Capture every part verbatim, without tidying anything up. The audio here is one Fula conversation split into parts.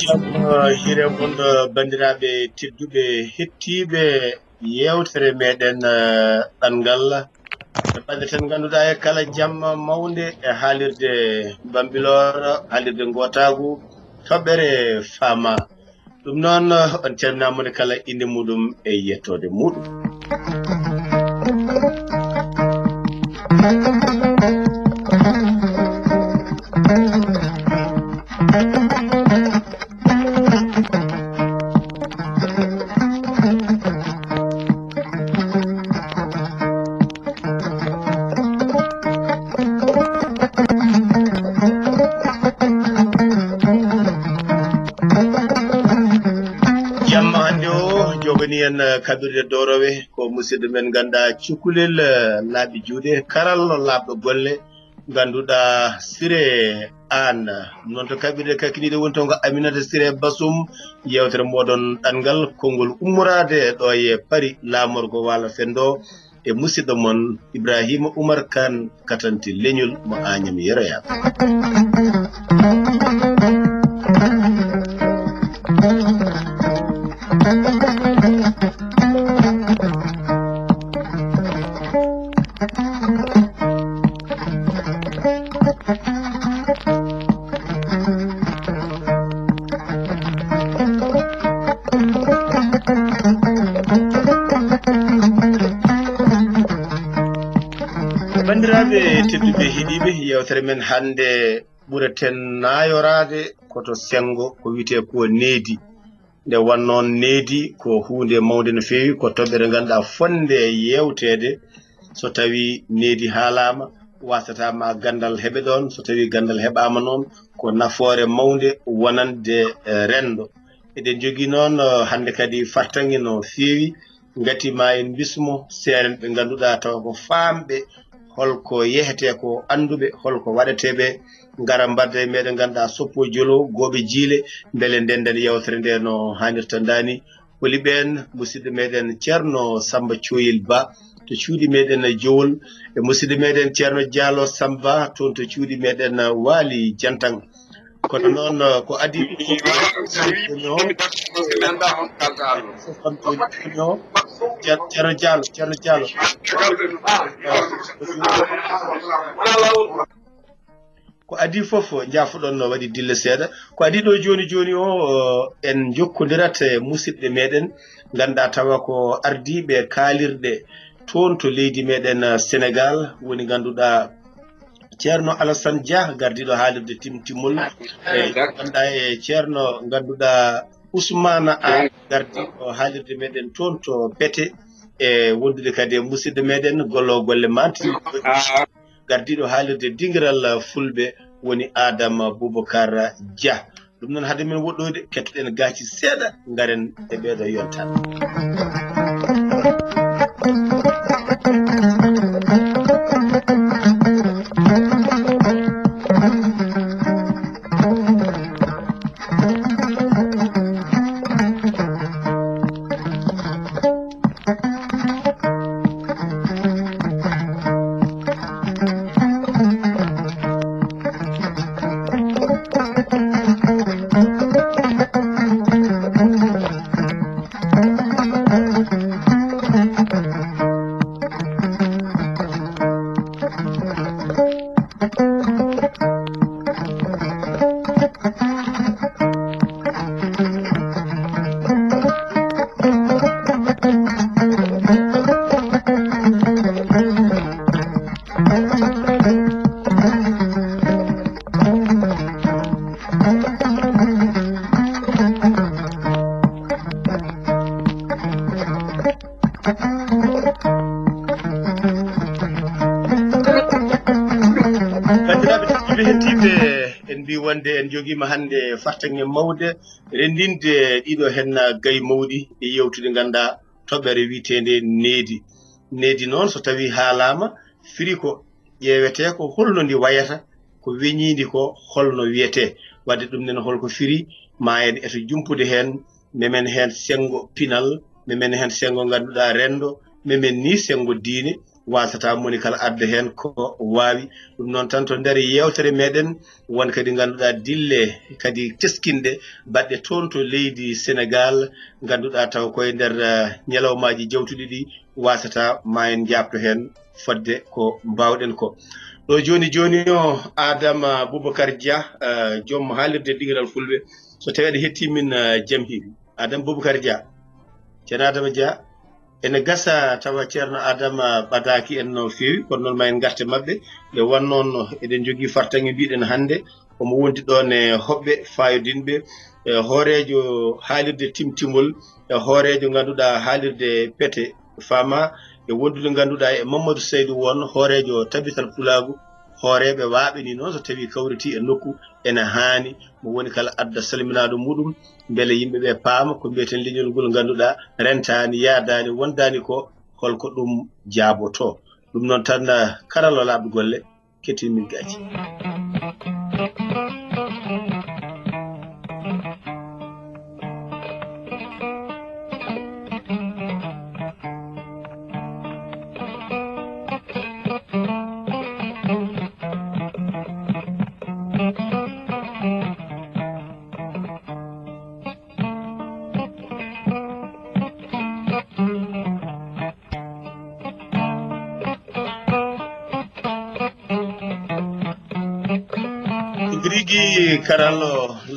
Hire mon, banndiraaɓe tedduɓe, hettiiɓe yeewtere meɗen, eh, ɗanngal. Ɓe ɓaddaten ngannduɗaa e kala jamma mawnde e haalirde Bambilor, haalirde ngootaagu, toɓɓere faama. Ɗum noon, on calminaama, mo kala innde muɗum e yettoode muɗum. Jamma hannde o jogani en, eh, kaɓirɗe doorowe ko musidɗo men, ngannduɗaa, cukalel, eh, laaɓi juuɗe, karallo laaɓɗo golle, ngannduɗaa, Siré Aan. Noon to kaɓirɗe kakkiniiɗe woni toon ko Aminata Siré Basum, yeewtere mooɗon ɗanngal, konngol ummoraade ɗo e Paris, laamorgo Waalo Fenndo, e musidɗo mon Ibrahima Oumar Kane, katanti leñol mo Agnam Yeroyaaɓe. Banndiraaɓe tedduɓe heɗiiɓe, yeewtere men hannde ɓureten naayoraade ko to senngo, ko wiyetee ko needi. Nde wonnoo needi ko huunde mawnde no feewi, ko toɓɓere ngannduɗaa fotnde yeewteede. So tawii needi haalaama, waasata ma ganndal heɓe ɗoon. So tawii ganndal heɓaama noon, ko nafoore mawnde wonande, eh, renndo. Eɗen njogii noon, eh, hannde kadi fartaŋŋe no feewi. Ngati ma en bismo seeren ɓe ngannduɗaa tawa ko faamɓe holko yehetee, ko annduɓe holko waɗetee ɓe, ngara mbaɗda e meɗen, ngannduɗaa, soppo jolo gooɓe jiile, mbele ndenden yeewtere nde no haanirta ndaani. Holi ɓeen? Musidɗo meɗen Ceerno Samba Coyel Ba to cuuɗi meɗen Jowol, e musidɗo meɗen Ceerno Diallo Samba toon to cuuɗi meɗen Waali Jantan. Kono noon, ko adii fof, Ceer-, Ceerno Diallo, Ceerno Diallo. Ko adii fof, njaafoɗon no waɗi dille seeɗa. Ko adii ɗo jooni jooni o, en njokkondirat e musidɓe meɗen, ngannduɗaa tawa ko ardiiɓe kaalirɗe toon to leydi meɗen, eh, Senegal, woni ngannduɗaa Ceerno Alassane Dia, gardiiɗo haalirde Timtimol, e ngannduɗaa e Ceerno ngannduɗaa Ousmane Anne, gardiiɗo haalirde meɗen toon to Pete, e wondude kadi e musidɗo meɗen gollo golle mante, gardiiɗo haalirde dingiral Fulɓe, woni Adama Boubacar Dia. Ɗum noon, hade men woɗɗoyde, kettoɗen gaaci seeɗa, ngaren e ɓeeɗo yonta. Banndiraaɓe tedduɓe, hettiiɓe, en mbii wonde en njogiima hannde fartaŋŋe mawɗe, renndinde ɗiɗo heen gayi mawɗi e yeewtude, ngannduɗaa, toɓɓere wiyeteende needi. Needi noon, so tawii haalaama, firi ko ƴeewetee ko holno ndi wayata, ko weñiindi ko holno wiyetee. Waɗde ɗum nen, holko firi, ma en eto jumpude heen, memen heen senngo pinal, memen heen senngo ngannduɗaa renndo, memen ni senngo diine, Wasata moni kala adda heen ko waawi. Ɗum noon tan to nder yeewtere meɗen, won kadi ngannduɗaa dille kadi teskinɗe baɗɗe toon to leydi Senegaal, ngannduɗaa taw koye nder, eh, ñalawmaaji jawtuɗi ɗi, wasata ma en njaabto heen fodde ko mbaawɗen ko. Ɗo jooni jooni o, Adama Boubacar Dia, eh, joom haalirde dingiral Fulɓe, so tawii aɗa heɗtii min, eh, jam hiiri. Adama Boubacar Dia. Ceerno Adama Dia, ene gasa tawa Ceerno Adama ɓadaaki en no feewi, kono noon ma en ngarte maɓɓe. Nde wonnoo noon eɗen njogii fartaŋŋe mbiɗen hannde, omo wondi ɗoon e hoɓɓe faayodinɓe, e hooreejo haalirde Timtimol, e hooreejo ngannduɗaa haalirde Pete Fama, e wondude ngannduɗaa e Mamadou Saydou Won, hooreejo Tabital Pulaagu, hooreeɓe waaɓe ni noon so tawii kawritii e nokku ene haani mo woni kala adda salminaaɗo muɗum, mbele yimɓe ɓe paama ko mbiyeten leñol ngol ngannduɗaa rentaani, yaadaani, wondaani ko, holko ɗum jaabotoo. Ɗum noon tan, ah, karallo laaɓɗo golle, kettin min gaaji. Tigi rigi karallo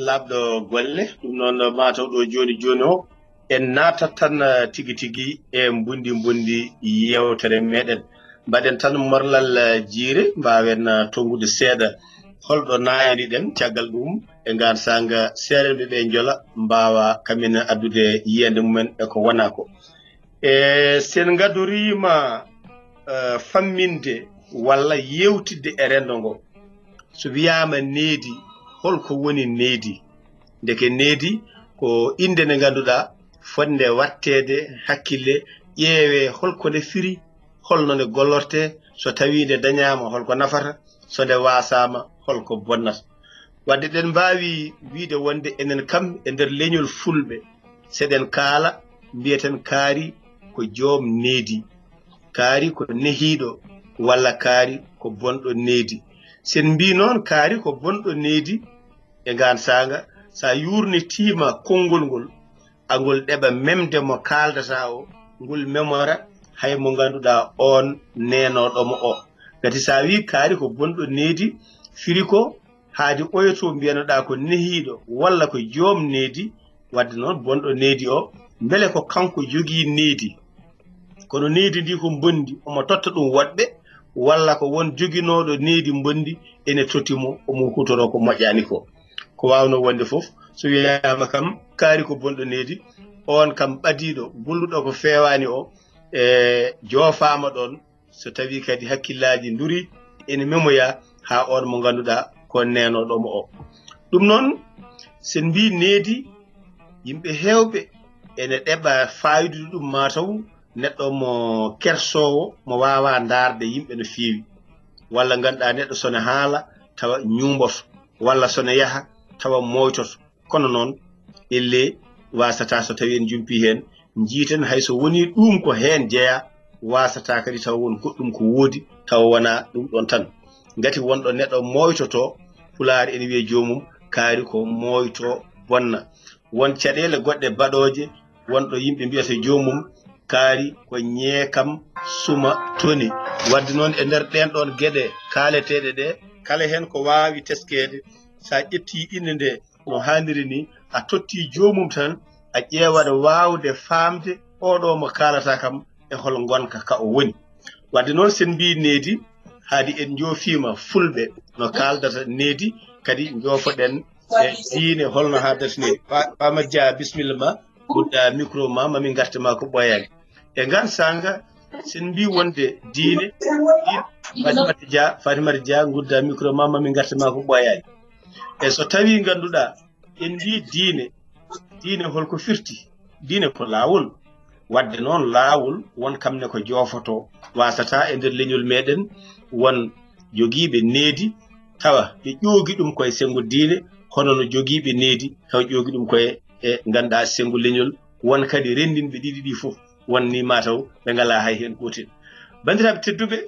laaɓɗo golle, ɗum noon mataw ɗo jooni jooni o, en naatat tan, eh, tigi tigi e mbundi mbundi yeewtere meɗen. Mbaɗen tan morlal, eh, jiire, mbaawen, eh, tonngude seeɗa holɗo naayaniɗen, caggal ɗum e ngaan saanga seerenɓe ɓe njola mbaawa kamin addude yiyande mumen e ko wona ko. E sen ngadoriima, eh, famminde walla yeewtidde e renndo ngo, so wiyaama needi, holko woni needi? Ndeke needi ko innde nde ngannduɗaa fotnde waɗteede hakkille, ƴeewee holko nde firi, holno nde gollortee, so tawii nde dañaama holko nafata, so nde waasaama holko bonnata. Wadde eɗen mbaawi wiyde wonde enen kam e nder leñol Fulɓe, so eɗen kaala, mbiyeten kaari ko joom needi, kaari ko nehiiɗo, walla kaari ko bonɗo needi. So en mbii noon kaari ko bonɗo needi, e ngaan saanga, so a yuurnitiima konngol ngol, angol ɗeɓa memde mo kaaldata o, ngol memora hay mo ngannduɗaa oon neenooɗo mo o. Ngati so a wii kaari ko bonɗo needi, firi ko haadi oyo to mbiyanoɗaa ko nehiiɗo walla ko joom needi, wadde noon bonɗo needi o, mbele ko kanko jogii needi? Kono needi ndi ko mbondi, omo totta ɗum woɗɓe, walla ko won joginooɗo needi mbondi ene totti mo, omo huutoroo ko moƴƴaani ko. Ko waawnoo wonde fof, so wiyaama kam kaari ko bonɗo needi, oon kam ɓadiiɗo, golluɗo ko feewaani o, e joofaama ɗoon, so tawii kadi hakkillaaji ndurii, ene memoyaa haa oon mo ngannduɗaa ko neenooɗo mo o. Ɗum noon, so en mbii needi, yimɓe heewɓe ene ɗeɓa faawidude ɗum, mataw neɗɗo mo kersoowo, mo waawaa ndaarde yimɓe no feewi, walla ngannduɗaa neɗɗo so ne haala tawa ñuumboto, walla so ne yaha tawa mooytoto. Kono noon, ellee waasataa so tawii en njumpii heen, njiiten hay so wonii ɗuum ko heen jeyaa, waasataa kadi tawa won goɗɗum ko woodi, tawa wonaa ɗum ɗoon tan. Ngati wonɗo neɗɗo mooytotoo, Pulaar ene wiya joomum, kaari ko mooyto bonna. Won caɗeele goɗɗe baɗooje, wonɗo yimɓe mbiyata joomum, kaari ko ñeekam suma toni. Wadde noon, e nder ɗeen ɗoon geɗe kaaleteeɗe ɗe, kala heen ko waawi teskeede, so a ƴettii innde nde no haaniri ni, a tottii joomum tan, a ƴeewaɗo waawde faamde oɗo mo kaalata kam e hol ngonka ka o woni. Wadde noon, sen mbii needi, haadi en njoofiima fulɓe no kaaldata needi, kadi njoofoɗen e diine holno haaddata needi. Fa-, Faama Dia, bisimilla ma, gudda micro ma, mami ngarte ma ko ɓooyaani. E ngaan saanga, sen mbii wonde diine, diine, Fatimata Dia, Fatimata Dia, gudda micro ma, mami ngarte ma ko ɓooyaani. E so tawii ngannduɗaa, en mbii diine, diine holko firti? Diine ko laawol. Wadde noon, laawol won kam ne ko joofotoo. Waasata e nder leñol meɗen won jogiiɓe needi, tawa ɓe ƴoogi ɗum koye senngo diine, hono no jogiiɓe needi, tawa ƴoogi ɗum koye, e ngannduɗaa, senngo leñol. Won kadi renndinɓe ɗiɗi ɗi fof, won ni mataw ɓe ngalaa hay heen gootel. Banndiraaɓe tedduɓe,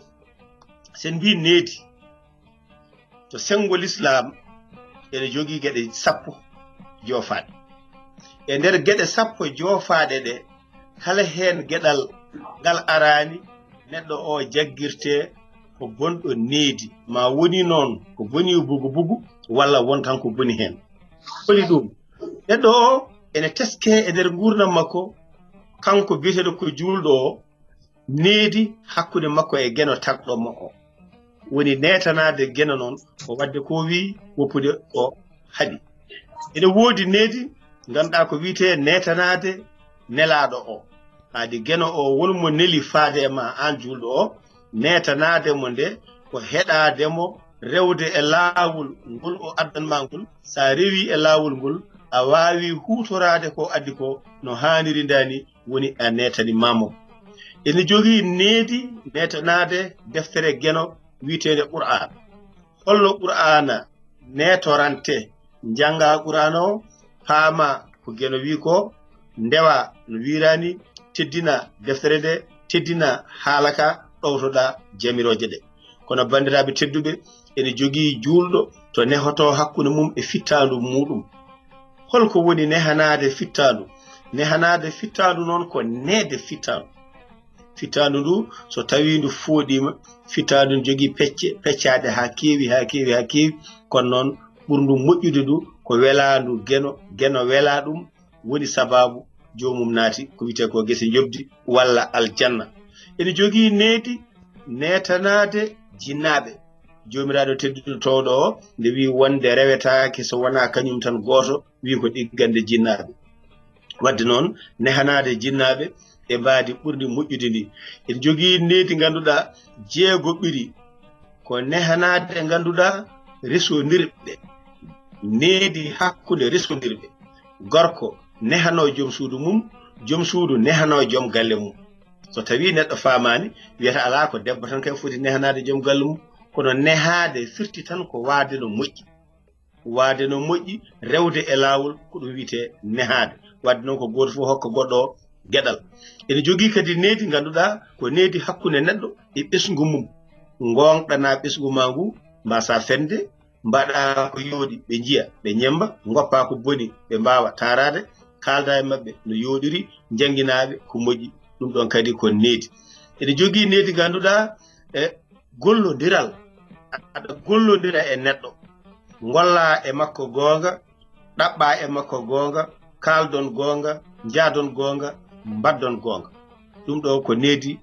sen mbii needi to senngo lislaam ene jogii geɗe sappo joofaaɗe. E nder geɗe sappo joofaaɗe ɗe, kala heen geɗal ngal araani, neɗɗo o jaggirtee ko bonɗo needi, ma woni noon ko boni bugu bugu, walla won kanko boni heen. Holi ɗum? Neɗɗo o ene teskee e nder nguurndam makko, kanko biyeteeɗo ko juulɗo o, needi hakkunde makko e geno tagɗo mo o. Woni neetanaade geno noon, ko waɗde ko wii woppude o haɗi. Ene woodi needi ngannduɗaa ko wiyetee neetanaade nelaaɗo o. Haadi geno o won mo neli faade e ma aan juulɗo o, neetanaade mo nde ko heɗaade mo rewde e laawol ngol o addan ma ngol. So a rewii e laawol ngol, a waawii huutoraade ko addi ko no haaniri ndaa ni, woni a neetani ma mo. Ene jogii needi neetanaade deftere geno wiyeteende Qur'aan. Holno Qur'aana neetorante? Njannga Qur'aana o, paama ko geno wii ko, ndewa no wiiraani, teddina deftere nde, teddina haala ka, ɗowtoɗa jamirooje ɗe. Kono banndiraaɓe tedduɓe, ene jogii juulɗo to nehotoo hakkunde mum e fittaandu muuɗum. Holko woni nehanaade fittaandu? Nehanaade fittaandu noon ko neede fittaandu. Fittaandu ndu, so tawii ndu fooɗiima, fittaandu ndu jogii pecce, peccaaɗe haa keewi, haa keewi, haa keewi. Kono noon, ɓurndu moƴƴude ndu ko welaandu geno, geno welaa ɗum, woni sabaabu joomum naati ko wiyetee ko gese njoɓdi walla aljanna. Ene jogii needi neetanaade jinnaaɓe. Joomiraaɗo tedduɗo towɗo o, nde wii wonde rewetaake so wonaa kañum tan gooto, wii ko ɗiggande jinnaaɓe. Waɗde noon, nehanaade jinnaaɓe e mbaadi ɓurndi moƴƴude ndi. Ene jogii needi ngannduɗaa jeegoɓiri, ko nehanaade ngannduɗaa resondirɓe, needi hakkunde resondirɓe. Gorko nehanoo joom suudu mum, joom suudu nehanoo joom galle mum. So tawii neɗɗo faamaani, wiyata alaa, ko debbo tan kay foti nehanaade joom galle mum, kono nehaade firti tan ko waade no moƴƴi. Waade no moƴƴi, rewde e laawol, ko ɗum wiyetee nehaade. Waɗde noon ko gooto fof hokka goɗɗo o geɗal. Ene jogii kadi needi ngannduɗaa ko needi hakkunde neɗɗo e ɓesngu mum. Ngoongɗanaa ɓesngu maa ngu, mbaasaa fende, mbaɗaa ko yooɗi, ɓe njiya, ɓe ñemmba, ngoppaa ko boni, ɓe mbaawa taaraade, kaaldaa e maɓɓe no yooɗiri, njannginaa ɓe ko moƴƴi. Ɗum ɗoon kadi ko needi. Ene jogii needi ngannduɗaa e gollondiral. Aɗa gollondira e neɗɗo, ngollaa e makko goonga, ɗaɓɓaa e makko goonga, kaaldon goonga, njaadon goonga, mbaɗdon goonga. Ɗum ɗo ko needi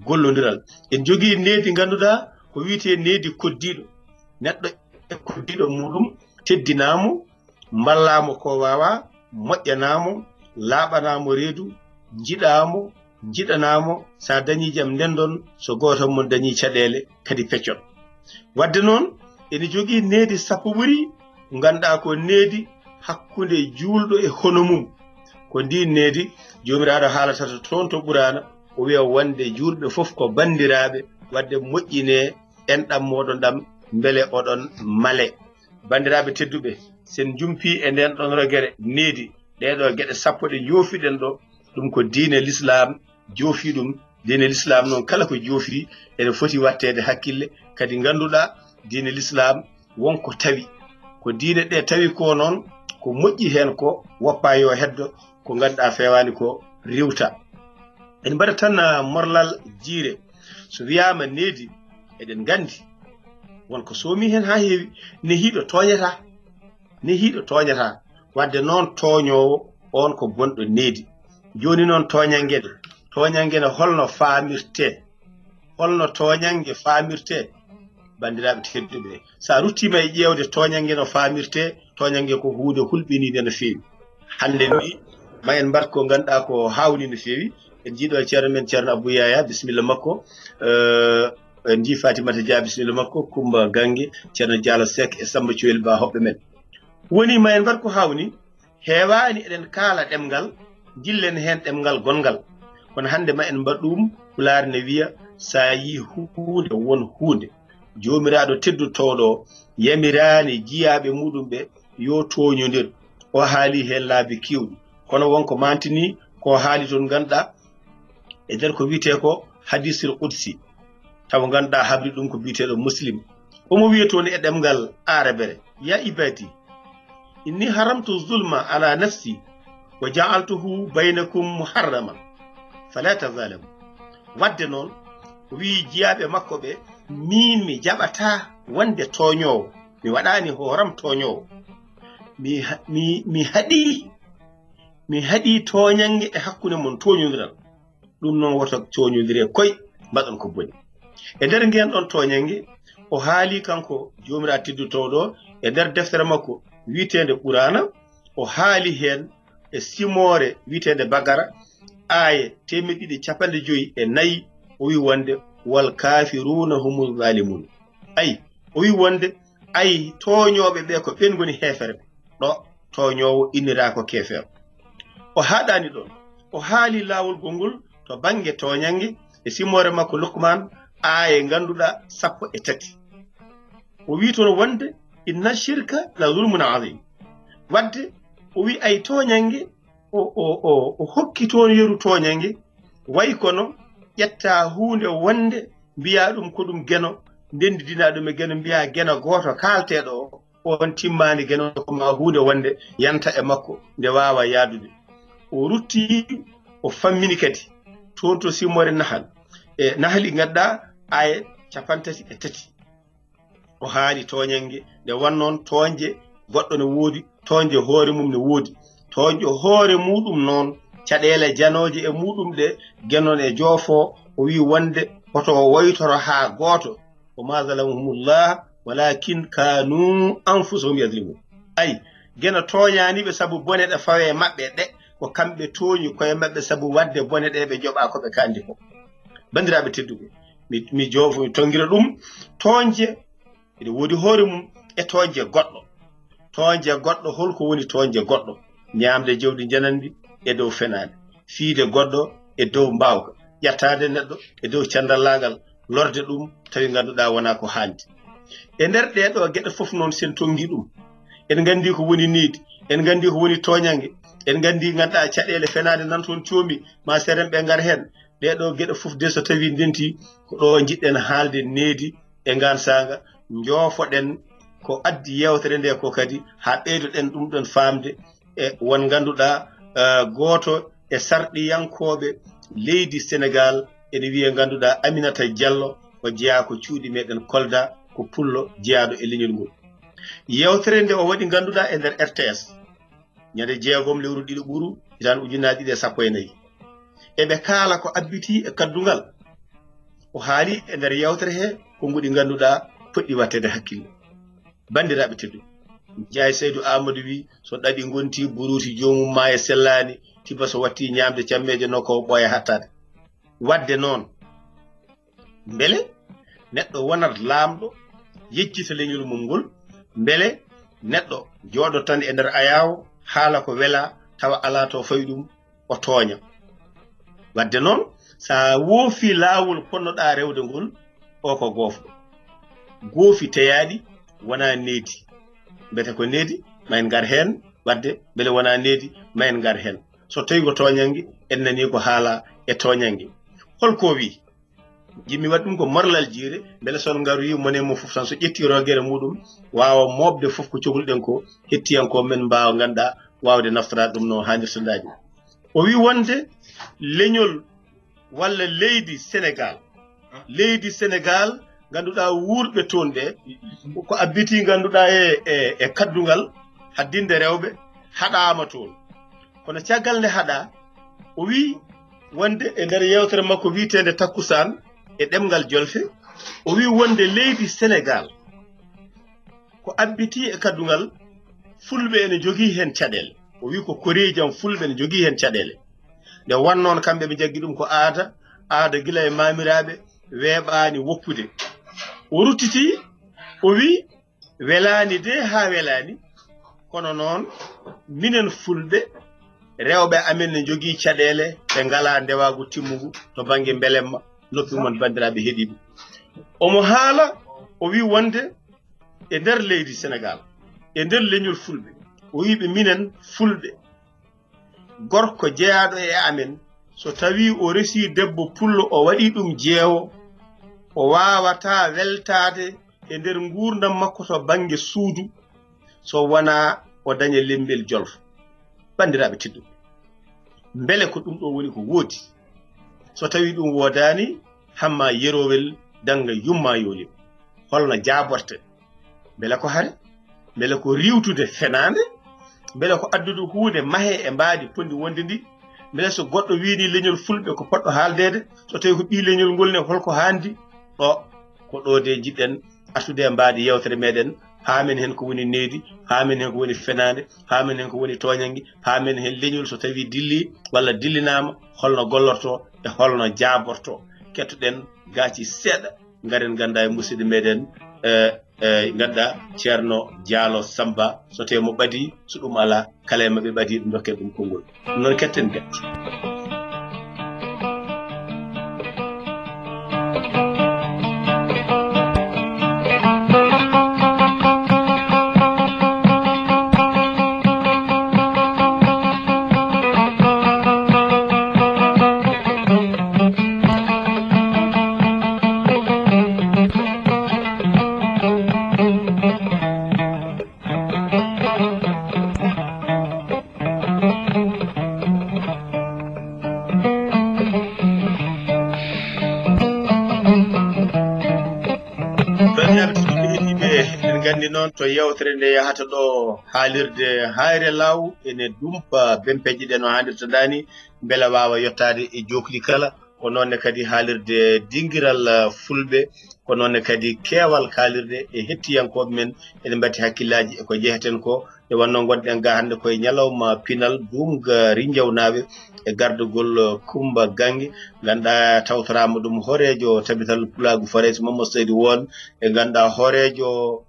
gollondiral. En jogii needi ngannduɗaa ko wiyetee needi koddiiɗo. Neɗɗo e koddiiɗo muɗum, teddinaa mo, mballaa mo ko waawaa, moƴƴanaa mo, laaɓanaa mo reedu, njiɗaa mo, njiɗanaa mo, so a dañii jam ndendon, so gooto mon dañii caɗeele kadi peccon. Waɗde noon, ene jogii needi sappo ɓuri, ngannduɗaa ko needi hakkunde juulɗo e hono mum. Ko ndiin needi Joomiraaɗo haalatata toon to Quraana, o wiya wonde juulɓe fof ko banndiraaɓe, waɗde moƴƴinee enɗam mooɗon ɗam, mbele oɗon male. Banndiraaɓe tedduɓe, sen njumpii e ndeen ɗoon rogere needi, ɗee ɗoo geɗe sappo ɗe njoofiɗen ɗo, ɗum ko diine Lislaam joofi ɗum. Diine Lislaam noon, kala ko joofi, ene foti waɗteede hakkille. Kadi ngannduɗaa, diine Lislaam won ko tawi. Ko diine ɗe tawi ko noon, ko moƴƴi heen ko, woppa yo heddo, ko ngannduɗaa feewaani ko riiwta. En mbaɗat tan, ah, morlal jiire. So wiyaama needi, eɗen nganndi won ko soomi heen haa heewi. Nehiiɗo tooñataa, nehiiɗo tooñataa. Waɗde noon, tooñoowo oon ko bonɗo needi. Jooni noon, tooñannge nde, tooñannge nde holno faamirtee? Holno tooñannge faamirtee? Banndiraaɓe tedduɓe, so a ruttiima e ƴeewde tooñannge no faamirtee, tooñannge ko huunde hulɓiniinde no feewi. Hannde ni, ma en mbaɗ ko ngannduɗaa ko haawnii no feewi. En njiiɗo e ceerno men, ceerno Abou Yaya, bisimilla makko. Eh, en njii Fatimata Dia, bisimilla makko. Kumba Gange, ceerno Diallo Seck e Samba Coyel Ba, hoɓɓe men. Woni ma en mbaɗ ko haawnii. Heewaani eɗen kaala ɗemngal, njillen heen ɗemngal gonngal. Kono hannde ma en mbaɗ ɗum, Pulaar ne wiya, so a yii huunde, won huunde. Joomiraaɗo tedduɗo towɗo o yamiraani jiyaaɓe muɗum ɓe yo tooñondir. O haali heen laabi keewɗi. Kono won ko maantini, ko haali toon ngannduɗaa, e nder ko wiyetee ko hadiisul qudsi. tawa ngannduɗaa habri ɗum ko biyeteeɗo Muslim. Omo wiya toon e ɗemngal Aarabere: "Ya ibadi, inni haramtu zulma ala nafsi wa ja'altuhu baynakum muharraman fala tazalamu." Wadde noon, o wiyi jiyaaɓe makko ɓe: "Miin mi jaɓataa wonde tooñoowo, mi waɗaani hooram tooñoowo. Mi ha-, mi, mi haɗii, mi haɗii tooñannge e hakkunde mon, tooñondiral. Ɗum noon woto tooñondire koy, mbaɗon ko boni." E nder ngeen ɗoon tooñannge, o haali kanko Joomiraaɗo teddotooɗo e nder deftere makko wiyeteende Quraana, o haali heen e simoore wiyeteende Baqara, aaye teemeɗɗe ɗiɗi e capanɗe joyi e nayi, o wi wonde: "Wal kaafiruuna humu zaalimuun." Ay, o wi wonde, ay, tooñooɓe ɓe ko ɓen ngoni heeferɓe. Ɗo tooñoowo inniraaka ko keefeero. O haɗaani ɗoon. O haali laawol gongol to bannge tooñannge e simoore makko Luqmaan, aaye ngannduɗaa sappo e tati. O wi toon wonde: "Inna shirka la zulmun azim." Wadde o wi ay tooñannge, o, o, o, o hokki toon yeru tooñannge, way kono ƴetta huunde wonde mbiya ɗum ko ɗum geno, ndenndidina ɗum e geno, mbiya geno gooto kaalteeɗo o, on timmaani geno ko ma huunde wonde yanta e makko nde waawa yaadude. O rutti, o fammini kadi toon to simoore Nahal, e Nahali ngannduɗaa aaye capantati e tati. O haali tooñannge nde won noon, tooñde goɗɗo ne woodi, tooñde hoore mum ne woodi. Tooñde hoore muɗum noon, caɗeele janooje e muɗum ɗe geno ne joofoo, o wi wonde hoto o woytoro haa gooto: "Wa ma zalamahumullah, walakin kanu anfusahum yazlimun." Ay, geno tooñaani ɓe sabu bone ɗe fawee maɓɓe ɗe, ko kamɓe tooñi koye maɓɓe sabu waɗde bone ɗe ɓe njoɓaa ko ɓe kaandi ko. Banndiraaɓe tedduɓe, mi, mi joofo, mi tonngira ɗum, tooñde ene woodi hoore mum e tooñde goɗɗo. Tooñde goɗɗo, holko woni tooñde goɗɗo? Ñaamde jawdi njanandi e dow fenaande, fiyde goɗɗo e dow mbaawka, ƴettaade neɗɗo e dow candallaagal, lorde ɗum tawi ngannduɗaa wonaa ko haandi. E nder ɗee ɗoo geɗe fof noon, sen tonngi ɗum, en nganndi ko woni needi, en nganndi ko woni tooñannge, en nganndi ngannduɗaa caɗeele fenaande nan toon coomi, ma seren ɓe ngar heen. Ɗee ɗoo geɗe fof de so tawii ndenti, ko ɗo njiɗɗen haalde needi e ngaan saanga, njoofoɗen ko addi yeewtere nde ko kadi haa ɓeydoɗen ɗum ɗon faamde e won ngannduɗaa, eh, gooto e sarɗiyankooɓe leydi Senegaal ene wiyee ngannduɗaa Aminata Diallo, o jeyaa ko cuuɗi meɗen Kolda, ko pullo jeyaaɗo e leñol ngol. Yeewtere nde o waɗi ngannduɗaa e nder R T S, ñande jeegom lewru ɗiɗi ɓuru, hitaan ujunaaji ɗiɗi e sappo e nayi. Eɓe kaala ko abbiti e kaddungal. O haali e nder yewtere he konnguɗi ngannduɗaa poɗɗi waɗteede hakkille. Banndiraaɓe tedduɓe, Njaay Saydu Aamadu wi, so ɗaɗi ngonti, buruuti joomum maa e sellaani, tiba so watti ñaamde cammeeje nokko o ɓooya hattaade. Wadde noon, mbele neɗɗo wonat laamɗo, yejjita leñol mum ngol? Mbele neɗɗo jooɗo tan e nder ayaawo, haala ko welaa, tawa alaa to fawi ɗum, o tooña? Wadde noon, so a woofi laawol ponnoɗaa rewde ngol, o ko goofɗo. Goofi teyaaɗi wonaa needi. Mbete ko needi, ma en ngar heen, wadde mbele wonaa needi, ma en ngar heen. So tawii ko tooñannge, en nanii ko haala e tooñannge. Holko o wi? Jimmi waɗi ɗum ko morlal jiire, mbele so on ngaroyi, mone mo fof tan so ƴetti rogere muɗum, waawa mooɓde fof ko cokluɗen ko, hettiyankoo men mbaawa ngannduɗaa waawde naftoraade ɗum no haanirta daade. O wi wonde leñol walla leydi Senegaal, leydi Senegaal, ngannduɗaa wuurɓe toon ɓe, ko abbiti ngannduɗaa e, e, e kaddungal haddinde rewɓe, haɗaama toon. Kono caggal nde haɗaa, o wi wonde e nder yewtere makko wiyeteende Takkusaan e ɗemngal Jolfe, o wi wonde leydi Senegaal ko abbiti e kaddungal, Fulɓe ene njogii heen caɗeele. O wi ko koreeji am Fulɓe ene njogii heen caɗeele. Nde won noon, kamɓe ɓe njaggi ɗum ko aada, aada gila e maamiraaɓe, weeɓaani woppude. O ruttiti, o wi, welaani de haa welaani, kono noon minen Fulɓe, rewɓe amen ne njogii caɗeele, ɓe ngalaa ndewaagu timmungu to bannge mbelemma. Noppi mon, banndiraaɓe heɗiiɓe. Omo haala, o wi wonde e nder leydi Senegaal, e nder leñol Fulɓe, o wi ɓe minen Fulɓe, gorko jeyaaɗo e amen, so tawii o resii debbo pullo, o waɗii ɗum jeewo, O waawataa weltaade e nder nguurndam makko to bannge suudu so wonaa o daña lemmbel jolfo. Banndiraaɓe tedduɓe, mbele ko ɗum ɗo woni ko woodi? So tawii ɗum woodaani, hamma yerowel dannga yumma yoolim. Holno jaaborten? Mbele ko hare? Mbele ko riiwtude fenaande? Mbele ko addude huunde mahee e mbaadi poti wonde ndi? Mbele so goɗɗo wiinii leñol fulɓe ko potɗo haaldeede, so tawii ko ɓii leñol ngol ne, holko haandi? Ɗo, ko ɗo de njiɗɗen artude e mbaadi yeewtere meɗen, paamen heen ko woni needi, paamen heen ko woni fenaande, paamen heen ko woni tooñannge, paamen heen leñol so tawii dillii walla dillinaama, holno gollortoo e holno jaabortoo. Kettoɗen gaaci seeɗa, ngaren ngannda e musidɗo meɗen, eh, eh, ngannda Ceerno Diallo Samba, so tawii mo ɓadii, so ɗum alaa, kala e maɓɓe ɓadii, ɗum ndokken ɗum konngol. Ɗum noon ketten gacce. Banndiraaɓe tedduɓe, heɗiiɓe, eɗen nganndi noon to yeewtere nde yahata ɗo, haalirde Hayre Law ene dumpa bempeƴƴe ɗe no haanirta ndaani, mbela waawa yottaade e jookli kala. Ko noon ne kadi haalirde dingiral, eh, fulɓe, ko noon ne kadi keewal kaalirde e hettiyankooɓe men ene mbaɗti hakkillaaji e ko njeheten ko. Nde wonnoo ngonɗen ga hannde koye ñalawma pinal, duumga Rinjawnaaɓe e gardagol, eh, Kummba Gannge, ngannduɗaa tawtoraama ɗum hooreejo tabital pulaagu Farayse Mamma Seydi Woon, e ngannduɗaa hooreejo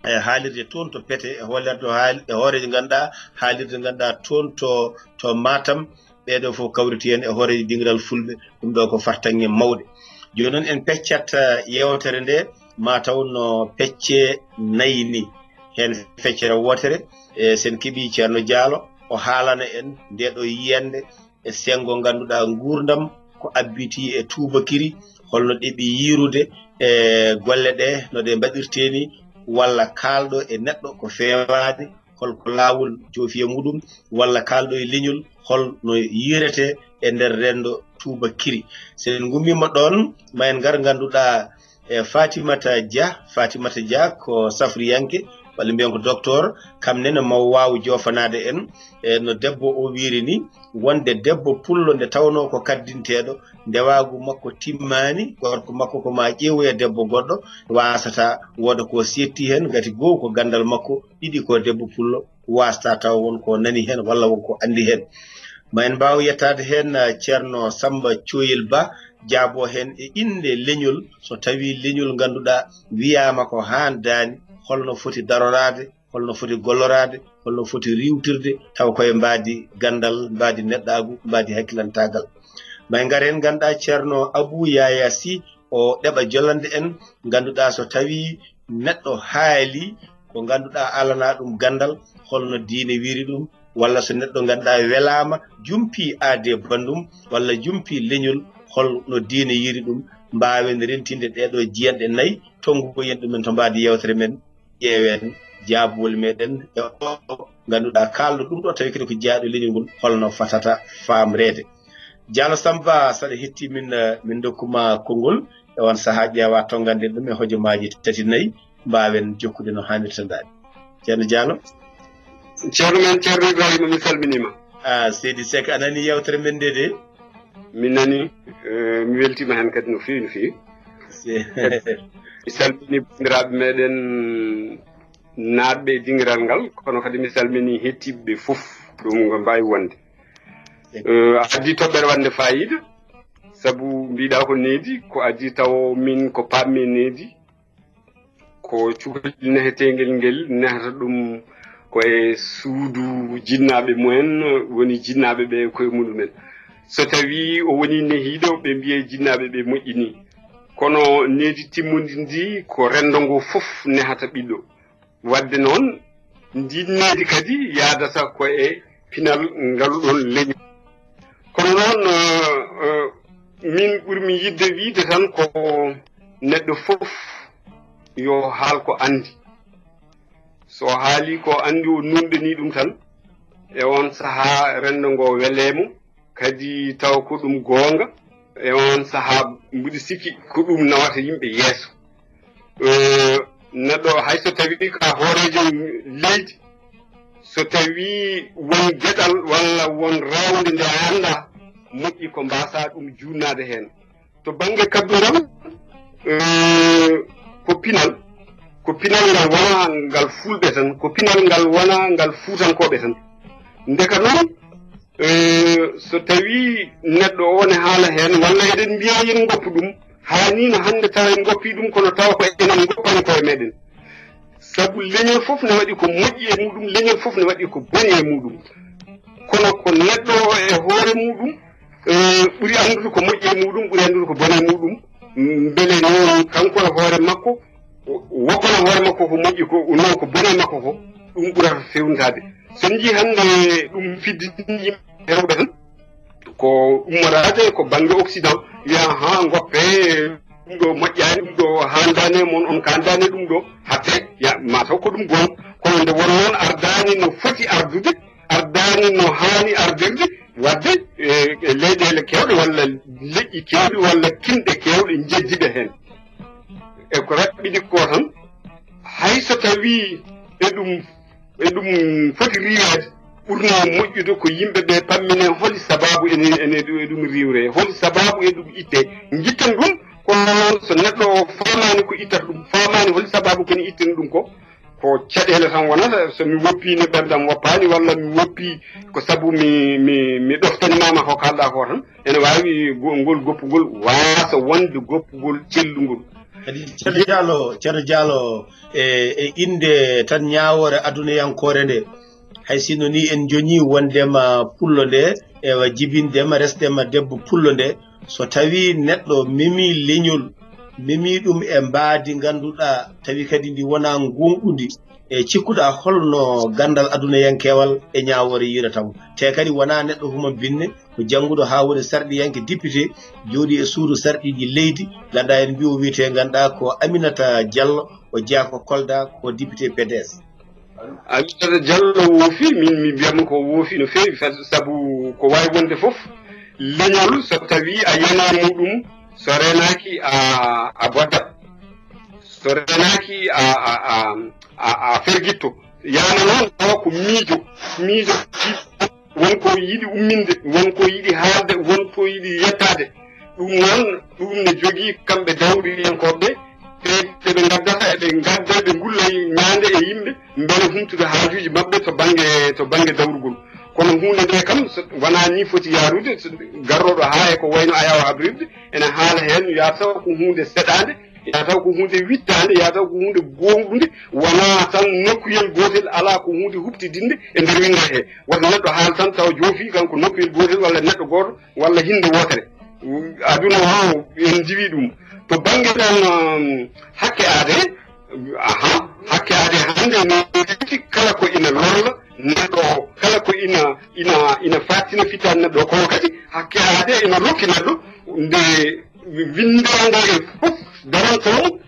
e haalirde toon to Pete, e hoolerdo haal-, e hooreejo ngannduɗaa haalirde ngannduɗaa toon to, to Matam. Ɓeeɗo fof kawriti heen e hooreejo dingiral fulɓe, ɗum ɗo ko fartaŋŋe mawɗe. Jooni noon en peccat, eh, yeewtere nde, ma taw no pecce nayi ni. Heen feccere wootere, e sen keɓii Ceerno Diallo, o haalana en nde ɗo yiyannde e senngo ngannduɗaa nguurndam ko abbitii e tuubakiri, holno ɗeɓi yiirude e golle ɗe no ɗe mbaɗirtee ni, walla kaalɗo e neɗɗo ko feewaade, holko laawol joofi e muɗum, walla kaalɗo e leñol holno yiiretee e nder renndo tuubakiri. So en ngummiima ɗoon, ma en ngar ngannduɗaa e Fatimata Dia. Fatimata Dia ko safriyanke, walla mbiyen ko docteur, kam nene mo waaw joofanaade en, e no debbo o wiiri ni, wonde debbo pullo nde tawnoo ko kaddinteeɗo, ndewaagu makko timmaani, gorko makko ko ma ƴeewoya debbo goɗɗo, waasata wooda ko seetti heen, ngati goo ko ganndal makko, ɗiɗi ko debbo pullo, waasata tawa won ko nani heen walla won ko anndi heen. Ma en mbaaw yettaade heen, eh, Ceerno Samba Coyel Ba, jaabo heen e innde leñol, so tawii leñol ngannduɗaa wiyaama ko haan daani, holno foti daroraade, holno foti golloraade, holno foti riiwtirde, tawa koye mbaadi ganndal, mbaadi neɗɗaagu, mbaadi hakkilantaagal. Ma en ngar heen ngannduɗaa Ceerno Abuu Yaya Sy, o ɗeɓa jolande en, ngannduɗaa so tawii neɗɗo haali ko ngannduɗaa alanaa ɗum ganndal, holno diine wiiri ɗum, walla so neɗɗo ngannduɗaa welaama, jumpii aadee banndum, walla jumpii leñol, holno diine yiiri ɗum, mbaawen rentinde ɗee ɗoo jiyanɗe nayi, tonngoyen ɗumen to mbaadi yeewtere men, ƴeewen jaabuwol meɗen e o ngannduɗaa kaalɗo ɗum ɗo, tawi kadi ko jeyaaɗo leñol ngol, holno fotata faamreede. Diallo Samba, saɗa hetti min, eh, min ndokku ma konngol e on sahaa, ƴeewa tonnganɗen ɗum e hojomaaji tati nayi, mbaawen jokkude no haanirta ndaani. Ceerno Diallo? Ceerno men, Ceerno Ibrahima, mi salminiima. Ah, Seydi Seck, a nanii yeewtere men nde de? Mi nanii, eh, mi weltiima heen kadi no feewi, no feewi. Se- Mi salminii banndiraaɓe meɗen naatɓe e dingiral ngal, kono kadi mi salminii hettiiɓe ɓe fof, ɗum ngo mbaawi wonde. Eh, a addi toɓɓere waɗnde faayiida, sabu mbiɗa ko needi, ko adii tawo min ko paammi e needi, ko cukalel neheteengel ngel nehata ɗum ko e suudu jinnaaɓe mumen, woni jinnaaɓe ɓe koye muɗumen. So tawii o wonii nehiiɗo, ɓe mbiya jinnaaɓe ɓe moƴƴinii. Kono needi timmundi ndi ko renndo ngo fof nehata ɓiɗɗo. Waɗde noon, ndiin needi kadi yahdata ko e pinal ngal ɗoon leñol. Kono noon, eh, eh, min ɓurmi yiɗde wiyde tan ko Neɗɗo fof yo haal ko anndi. So haalii ko anndi, o nunɗinii ɗum tan, e oon sahaa renndo ngoo welee mo, kadi tawa ko ɗum goonga, e oon sahaa mbiɗa sikki ko ɗum nawata yimɓe yeeso. Eh, neɗɗo hay so tawii ko hooreejo leydi, so tawii won geɗal walla won rawnde nde a anndaa, moƴƴi ko mbaasaa ɗum juutnaade heen. To bannge kaddungal, eh, ko pinal, ko pinal ngal wonaa ngal fulɓe tan, ko pinal ngal wonaa ngal fuutankooɓe tan. Ndeka noon, eh, so tawii neɗɗo o ne haala heen, walla eɗen mbiya yen ngoppu ɗum, haa nii no hannde tawa en ngoppii ɗum, kono tawa ko enen ngoppani koye meɗen. Sabu leñol fof ne waɗi ko moƴƴi e muɗum, leñol fof ne waɗi ko boni e muɗum. Kono ko neɗɗo o e hoore muɗum, eh, ɓuri anndude ko moƴƴi e muɗum, ɓuri anndude ko boni e muɗum. Mbele noon kanko e hoore makko, o, o woppana hoore makko ko moƴƴi ko, o noon ko boni e makko ko, ɗum ɓurata fewndaade. So en njii hannde ɗum fiddini yimɓe rewɓe tan, ko ummoraade ko bannge Occident, wiya, "Haa, ngoppe, ɗum ɗo moƴƴaani, ɗum ɗo haandaani e mon, on kaandaani e ɗum ɗo." Haɗde, ya, ma taw ko ɗum goonga, kono nde won noon ardaani no foti ardude, ardaani no haani ardirde, waɗde, e, e leyɗeele keewɗe walla leƴƴi keewɗi walla kinɗe keewɗe njeddiɓe heen. E ko raɓɓiɗi ko tan, hay so tawii eɗum, eɗum foti riiweede, ɓurnoo moƴƴude ko yimɓe ɓe pammine holi sabaabu ene, ene ɗu-, eɗum riiwre, holi sabaabu eɗum itte. Njitten ɗum, kono noon so neɗɗo o faamaani ko ittata ɗum, faamaani holi sabaabu kene ittini ɗum ko, ko caɗeele tan wonata, so mi woppii ne ɓerdam woppaani, walla mi woppii ko sabu mi, mi, mi ɗoftanimaama ko kaalɗaa ko tan. Ene waawi go-, ngol goppugol waasa wonde goppugol cellungol. Kadi Ceerno Diallo, Ceerno Diallo, e, e innde tan ñaawoore adunayankoore nde, hay sinno ni en njoñii wondema pullo nde, ewa jibindema, resdema debbo pullo nde, so tawii neɗɗo memii leñol, memii ɗum e mbaadi ngannduɗaa, tawi kadi ndi wonaa ngonɗundi, e cikkuɗa holno ganndal adunayankeewal e ñaawoore yiiratamo? Te kadi wonaa neɗɗo huma binne, ko jannguɗo haa woni sarɗiyanke député, jooɗii e suudu sarɗiiji leydi, ngannduɗaa en mbii o wiyetee ngannduɗaa ko Aminata Diallo, o jeyaa ko Kolda, ko député P D S. Aminata Diallo woofi, min mi mbiyatmo ko woofi no feewi, fa-, sabu ko waawi wonde fof, leñol so tawii a yenaa muɗum, so renaaki a, a boddat, so renaaki a, a, a, a, a fergitto. Yaama noon tawa ko miijo, miijo won ko yiɗi umminde, won ko yiɗi haalde, won ko yiɗi yettaade. Ɗum noon, ɗum ne jogii kamɓe dawriyankoɓe, te ɓe ngaddata, eɓe ngadda, ɓe ngulla e ñaande e yimɓe, mbele humtude haajuuji maɓɓe to bannge, to bannge dawrugol. Kono huunde nde kam, so wonaa nii foti yaarude, so garrooɗo haa e ko wayno ayaawo habrirde, ene haala heen, yo a taw ko huunde seɗaande, yo a taw ko huunde wittaande, yo a taw ko huunde gooŋɗunde, wonaa tan nokkuyel gootel, alaa ko huunde huɓtidinde e nder winndere he. Wata neɗɗo haal tan tawa joofi kanko nokkuyel gootel walla neɗɗo gooto walla hinnde wootere. Aduna o en ndiwi ɗum. To bannge tan, um, hakke aade, aha, hakke aade hannde no kala ko ina lorla neɗɗo o, kala ko ina, ina, ina fatina fitande neɗɗo o, kono kadi hakke aade ina rokki neɗɗo nde winndaande e fof daranto mo,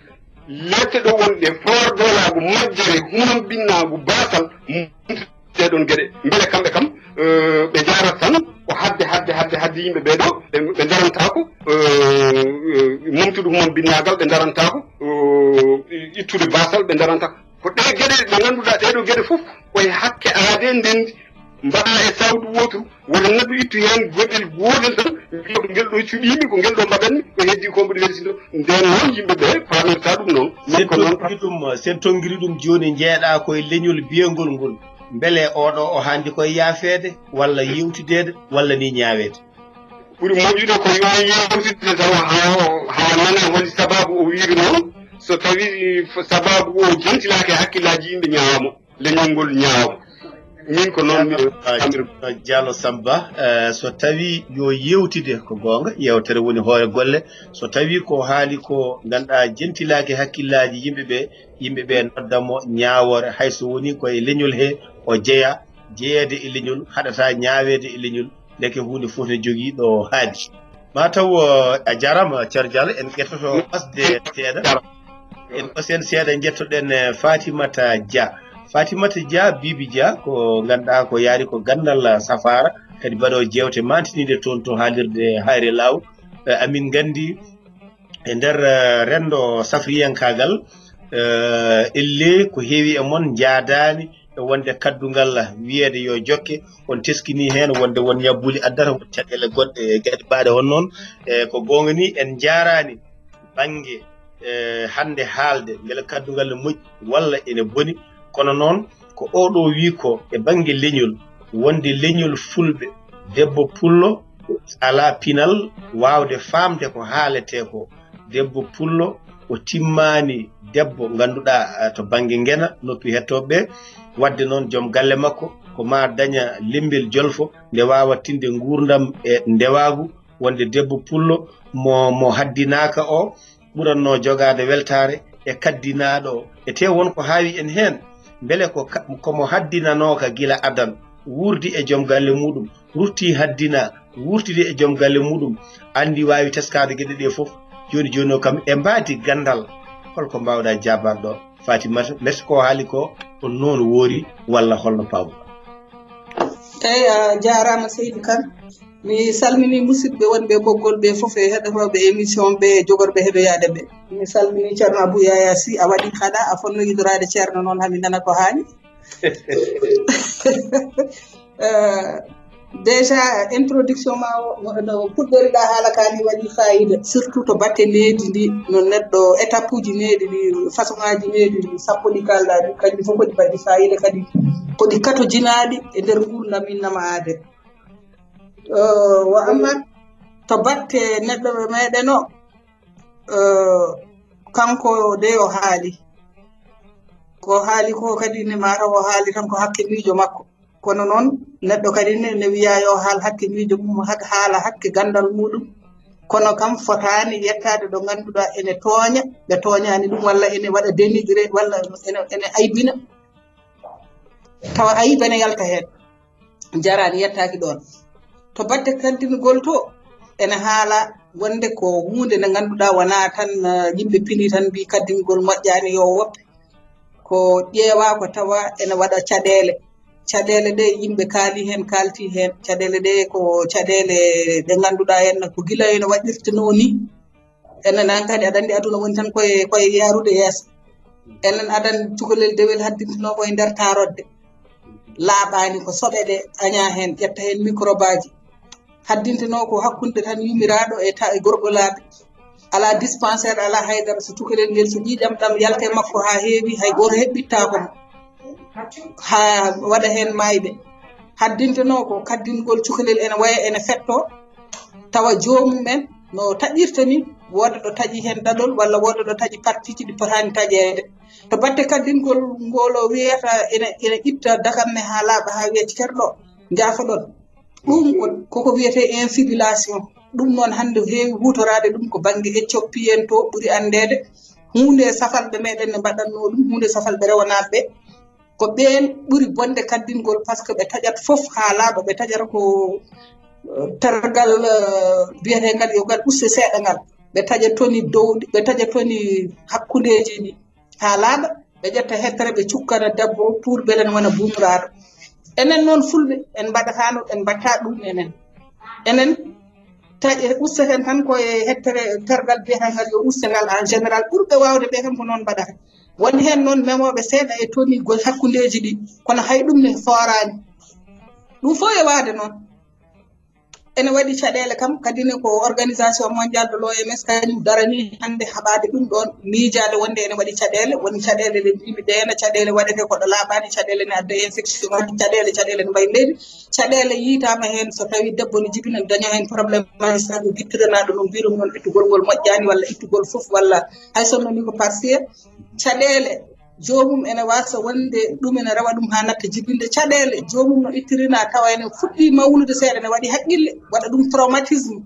lette ɗo wonɗe, foordolaagu, majjere, humambinnaagu, baasal, mumtude ɗon geɗe. Mbele kamɓe kam, eh, ɓe njaarat tan ko hadde, hadde, hadde, hadde yimɓe ɓee ɗo, ɓe, ɓe ndarantaako, eh, eh, mumtude humambinnaagal, ɓe ndarantaako, eh, ittude baasal, ɓe ndarantaako. Ko ɗee geɗe ɗe ngannduɗaa, ɗee ɗoo geɗe fof, koye hakke aadee ndenndi. Mbaɗa e sawdu wooturu, wota neɗɗo ittu heen goɗel gootel tan, wiya ko ngel ɗo cuɓiimi, ko ngel ɗo mbaɗanmi, ko heddii ko mboɗo welsinoo. Ndeen noon yimɓe ɓe paamirta ɗum noon. Min ko noon. Sen tonngiri ɗum, sen tonngiri ɗum jooni, njeeɗa koye leñol biyangol ngol. Mbele oɗo o haandi koye yaafeede, walla yewtideede, walla ni ñaaweede? Ɓuri moƴƴude ko yo yewtide tawa haa, haa nana holi sabaabu o wiiri noon. So tawi sabaabu o jentilaaki e hakkillaaji yimɓe, ñaawamo. Leñol ngol ñaawo. Min ko noon mi Ceerno Diallo Samba, eh, so tawi yo yewtide ko goonga, yewtere woni hoore golle. So tawi ko haali ko ngannduɗaa jentilaaki hakkillaaji yimɓe ɓe, yimɓe ɓe nodda mo ñaawoore, hay so woni ko e leñol he o jeya, jeyeede e leñol, haɗata ñaaweede e leñol, ndeke huunde fof ne jogii ɗo haadi. Ma taw a jarama Cerdial, en ƴettoto ɓasde seeɗa. En ɓasen seeɗa, jettoɗen eh, Fatimata Dia. Fatimata Dia, Bibi Dia, ko ganduɗa ko yaari ko gandal safara, kadi mbaɗo jewte mantiniɗe toon to haalirde Hayre Law. Eh, amin gandi e nder eh, rendo safriyankagal, eh, elle ko heewi e mon jaadani e wonde kaddugal wiyeede yo jokke, on teskini heen wonde won ñabbuli addata, won caɗeele goɗɗe e geɗe baaɗe on noon. E ko goonga ni, en njaaraani bannge, e, hannde haalde mbele kaddugal ne moƴƴi walla ene boni. Kono noon, ko oɗo wi ko e bannge leñol, wonde leñol fulɓe, debbo pullo alaa pinal waawde faamde ko haaletee ko. Debbo pullo, o timmaani debbo ngannduɗaa, eh, to bannge ngena, noppi hettooɓe ɓe. Waɗde noon, joom galle makko ko ma daña lemmbel jolfo nde waawa tinde nguurndam e ndewaagu. Wonde debbo pullo mo, mo haddinaaka o ɓuratno jogaade weltaare e kaddinaaɗo o. E te won ko haawi en heen, mbele ko ka-, ko mo haddinanooka gila adan, wuurdi e joom galle muɗum, rutti haddina, wuurtidi e joom galle muɗum, anndi waawi teskaade geɗe ɗe fof. Jooni jooni o kam e mbaadi ganndal, holko mbaawɗa jaabaade ɗo? Fatimata, merci ko haali ko, on noon woori walla holno paamu? Eyi, a jaaraama seydi Kan. Mi salmini musidɓe wonɓe ɓoggol ɓe fof e heɗotooɓe émission ɓe e jogorɓe heɗoyaade ɓe. Mi salmini Ceerno Abou Yaya Sy, a waɗi haɗa, a fonno yidoraade Ceerno noon, hami nana ko haani. Eh, déjà, introduction ma o, no puɗɗoriɗa haala ka ni waɗi fayida, surtout to batte needi ndi, no neɗɗo étape uji needi ɗi, façon ngaji needi ɗi, sappo ɗi kalɗa ɗi, kanji fof ko ɗi mbaɗi fayida, kadi ko ɗi katojinaɗi e nder ngurdam innama aade. Eh, wa amma to batte neɗɗo meɗen o, eh, kanko de o haali. Ko haali ko kadi ne mataw o haali tan ko hakke miijo makko. Kono noon, neɗɗo kadi ne, ne wiya yo haal hakke miijo mum, hak-, haala hakke gandal muɗum. Kono kam fotaani yettaade ɗo ngannduɗaa ene tooña, ɓe tooñaani ɗum, walla ene waɗa dénigré, walla ene, ene aybina. Tawa ayib ene yalta heen. Jaraani, yettaaki ɗoon. To batte kaddingol to, ene haala wonde ko huunde nde ngannduɗaa wonaa tan, eh, yimɓe pini tan mbii kaddingol moƴƴaani yo woppe. Ko ƴeewa ko tawa ene waɗa caɗeele. Caɗeele ɗe yimɓe kaali heen, kaalti heen. Caɗeele ɗe ko caɗeele ɗe ngannduɗaa en ko gila ene waɗirtenoo ni. Enen an kadi aɗa anndi aduna woni tan koye, koye yaarude yeeso. Enen aɗa anndi cukalel dewel haddintinoo koye nder taarodde. Laaɓaani ko soɓe ɗe añaa heen, ƴetta heen microbe aji. Haddintinoo ko hakkunde tan yumiraaɗo e ta-, e gorgolaaɓe. Alaa dispensaire, alaa haydara. So cukalel ngel, so ƴiiƴam ɗam yalta e makko haa heewi, hay gooto heɓɓittaako mo. Haa waɗa heen maayɓe. Haddintenoo ko kaddingol cukalel ene waya, ene fettoo, tawa joomum en no taƴirta ni, wooda ɗo taƴi heen daɗol, walla wooda ɗo taƴi partiiji ɗi potaani taƴeede. To batte kaddingol ngol o wiyata ene, ene itta dakamme haa laaɓa, haa wiya ceerɗo, njaafoɗon. Ɗum ko, koko wiyetee infibulation. Ɗum noon hannde heewi huutoraade ɗum ko bannge Éthiopie en to ɓuri anndeede. Huunde safalɓe meɗen ne mbaɗatnoo ɗum, huunde safalɓe rewanaaɓe ɓe. Ko ɓeen ɓuri bonde kaddingol, parce que ɓe taƴat fof haa laaɓa, ɓe taƴata ko, eh, tergal, eh, biyetengal yo ngal uste seeɗa ngal. Ɓe taƴa toni dow, ɓe taƴa toni hakkundeeji ɗi haa laaɓa, ɓe ƴetta hettere ɓe cukkana debbo pour beele ne wona buumraaɗo. Enen noon fulɓe, en mbaɗataano, en mbaɗta ɗum enen. Enen taƴe ustaten tan ko e hettere tergal biyetengal yo uste ngal en général. Ɓurɓe waawde ɓe kam ko noon mbaɗata. Won heen noon memooɓe seeɗa e toni goy hakkundeeji ɗi, kono hay ɗum ne fooraani. Ɗum fof e waade noon. Ene waɗi caɗeele kam, kadi ne ko Organisation Mondiale de l'O M S kañum darani hannde haɓaade ɗum ɗoon, miijaade wonde ene waɗi caɗeele, woni caɗeele ɗe mbiimi ɗe ene, caɗeele waɗetee ko ɗo laaɓaani, caɗeele ne adda infection, caɗeele, caɗeele ne mbayi leydi, caɗeele yiytaama heen, so tawii debbo ne jibina daña heen problème, hay sago gittiranaaɗo no mbiirum noon, ittugol ngol moƴƴaani, walla ittugol fof, walla hay so noni ko par ce que caɗeele joomum ene waasa wonde ɗum ene rewa ɗum haa natta jibinde caɗeele. Joomum no ittirina tawa ene fuɗɗi mawnude seeɗa, ene waɗi haqqille, waɗa ɗum traumatisme.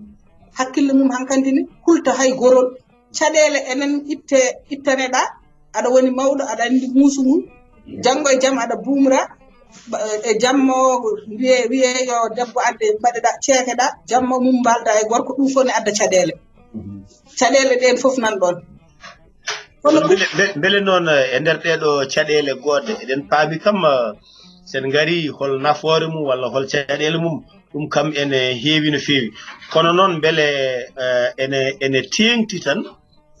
Hakkille mum hankandi ne hulta hay gorol. Caɗeele enen itte, ittaneɗa, aɗa woni mawɗo, aɗa anndi muusu mum. Janngo e jam aɗa buumra, E jammo wiye wiye yo debbo adde mbaɗeɗa ceekeɗa jammo mum mbalda e gorko ɗum fof ne adda caɗeele. Caɗeele ɗen fof nan ɗon. Kono mbele mbele noon e nder ɗeɗo caɗeele goɗɗe eɗen paami kam, sen ngari hol nafoore mum walla hol caɗeele mum? Ɗum kam ene heewi no feewi. Kono noon mbele ene ene teeŋti tan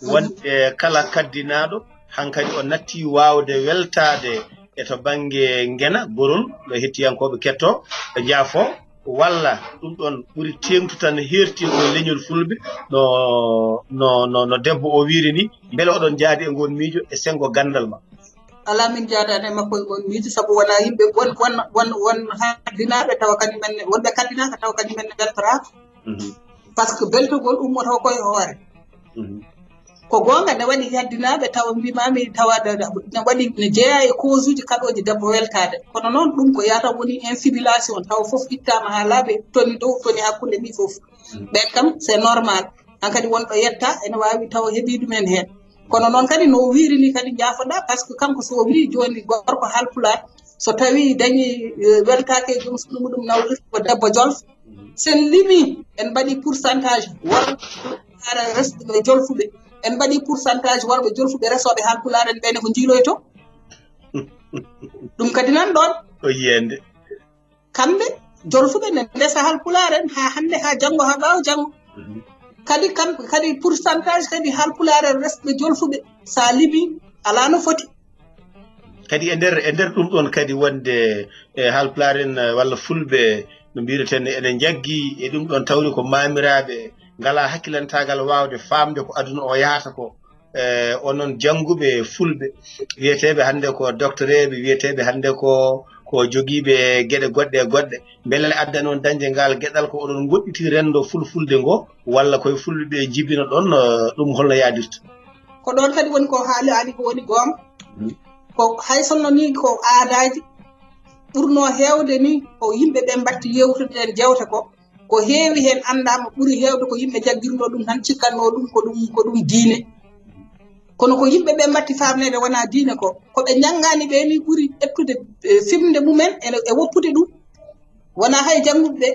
wonde kala kaddinaaɗo hankadi o natti waawde weltaade e to bannge ngena gorol no hettiyankooɓe kettoo ɓe njaafoo? Walla ɗum ɗon ɓuri teeŋtu tan heertin ɗo leñol fulɓe no no no no debbo o wiiri ni? Mbele oɗon njaadi e ngoon miijo e senngo ganndal ma? Alaa, min njaadaani e makko e ngoon miijo sabu wonaa yimɓe won won won won haddinaaɓe tawa kañum en ne wonɓe kaddinaaka tawa kañum en ne weltoraaka. Par ce que beltogol ummotoo ko e hoore. Ko goonga ne waɗi haddinaaɓe tawa mbimaami tawa ne waɗi ne jeyaa e causuuji kaɗooji debbo weltaade. Kono noon ɗum ko yata woni infibulation tawa fof ittaama haa laaɓi toni dow toni hakkunde ɗi fof. Ɓen kam c'est normal. Hankadi wonɗo yetta ene waawi tawa heɓii ɗum en heen. Kono noon kadi no o wiiri ni kadi njaafoɗaa par ce que kanko so o wii jooni gorko haalpulaar so tawii dañii weltaaki e joom suudu muɗum nawlirta ko debbo jolfo. Sen limii en mbaɗii pourcentage worɓe haalpulaar resɓe jolfuɓe, en mbaɗii pourcentage worɓe jolfuɓe resooɓe haalpulaar en ɓeene ko njiiloytoo. Ɗum kadi nan ɗoon. Ko yiyande. Kamɓe jolfuɓe ne ndesa haalpulaar en haa hannde haa janngo haa ɓaawo janngo. Kadi kam kadi pourcentage kadi haalpulaar en resɓe jolfuɓe so a limii alaa no foti. Kadi e nder e nder ɗum ɗon kadi wonde e haalpulaar en walla fulɓe no mbiyraten ene njaggi e ɗum ɗon tawde ko maamiraaɓe ngalaa hakkilantaagal waawde faamde ko aduna o yahata ko. E onon jannguɓe fulɓe wiyeteeɓe hannde ko doctoreeɓe wiyeteeɓe hannde ko ko jogiiɓe geɗe goɗɗe e goɗɗe mbele ne addani on dañde ngal geɗal ko oɗon ngoɗɗiti renndo fulfulde ngo walla koye fulɓe ɓe njibina ɗon? Ɗum holno yaadirta? Ko ɗoon kadi woni ko haali aadi ko woni goonga. Ko hay sonno ni ko aadaaji ɓurno heewde ni ko yimɓe ɓe mbatti yewtude en jewte ko ko heewi heen anndaama ɓuri heewde ko yimɓe jaggirno ɗum tan cikkanno ɗum ko ɗum ko ɗum diine. Kono ko yimɓe ɓe mbatti faamneede wonaa diine ko ko ɓe njanngaani ɓee ni ɓuri ƴettude fimde mumen e woppude ɗum wonaa hay jannguɓe ɓe.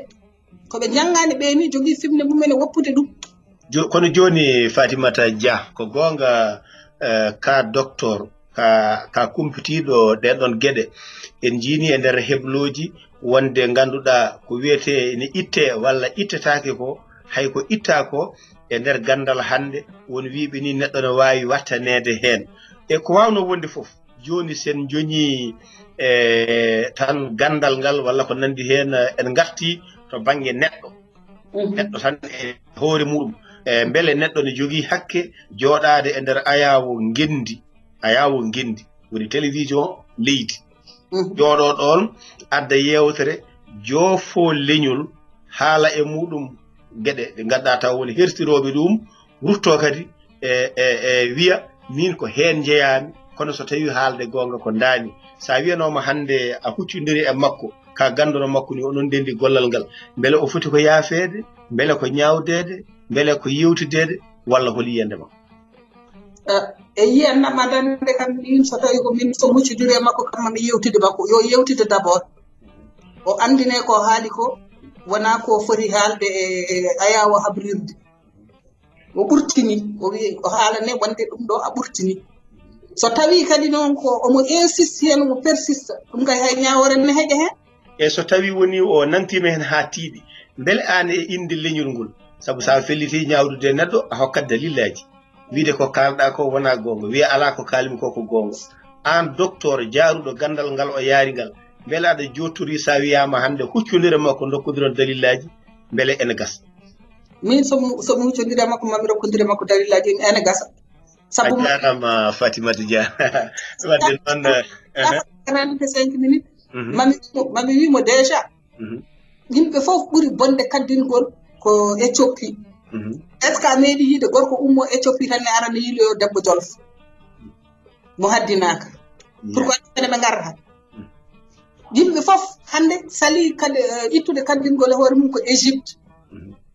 Ko ɓe njanngaani ɓee ni jogii fimde mumen e woppude ɗum. Kono jooni fatimata dia ko goonga ka docteur ka ka kumpitiiɗo ɗee ɗoon geɗe en njiini e nder heblooji wonde ngannduɗaa ko wiyetee ene ittee walla ittetaake ko hay ko ittaa ko e nder ganndal hannde won wiiɓe ni neɗɗo no waawi wattaneede heen e ko waawnoo wonde fof. Jooni sen njoñi e tan ganndal ngal walla ko nanndi heen en ngarti to bannge neɗɗo. Neɗɗo tan e hoore muɗum e mbele neɗɗo ne jogii hakke jooɗaade e nder ayaawo ngenndi ayaawo ngenndi woni télévision leydi jooɗoo ɗoon adda yeewtere joofoo leñol haala e muɗum geɗe ɗe ngannduɗaa taw woni hertirooɓe ɗum ruttoo kadi e e e wiya min ko heen njeyaami kono so tawii haalde goonga ko ndaani so a wiyanooma hannde a huccondiri e makko ka gannduɗo makko ni onon ndenndi gollal ngal mbele o foti ko yaafeede mbele ko ñaawdeede mbele ko yewtideede walla hol yiyannde ma? E yiyan nam adannde kam min so tawi ko min so muccudiri e makko kam mami yewtide makko yo yewtide d' abord o anndine ko haali ko wona ko foti haalde e ayawo habrirde o ɓurtini o wi o haalane wonde ɗum ɗo a ɓurtini so tawi kadi noon ko omo insiste heen omo persiste ɗum kay hay ñaawore ne heƴa heen. E so tawi woni o nantiima heen haa tiiɗi mbele aan e innde leñol ngol sabu so a felliti ñaawdude e neɗɗo a hokkat dalillaaji wiide ko kaalɗaa ko wonaa goonga wiya alaa ko kaalmi ko ko goonga aan doktoor jaaruɗo ganndal ngal o yaari ngal mbele aɗa jooɗtori so a wiyaama hannde huccondire makko ndokkodiron dalillaaji mbele ene gasa. Min somi somi huccondire makko mami rokkondire makko dalillaaji ene gasa. Sabu a jaaraama fatimata dia wadde noon quarante cinq minutes mami mami wiimo déjà yimɓe fof ɓuri bonde kaddingol ko Éthiopie. Est ce que a meeɗi yiide gorko ummo Éthiopie tan ne ara ne yiiloyo debbo jolof mo haddinaaka? Pourquoi ene ɓe ngarata yimɓe fof hannde sali kadi ittude kaddingol e hoore mum ko Égypte.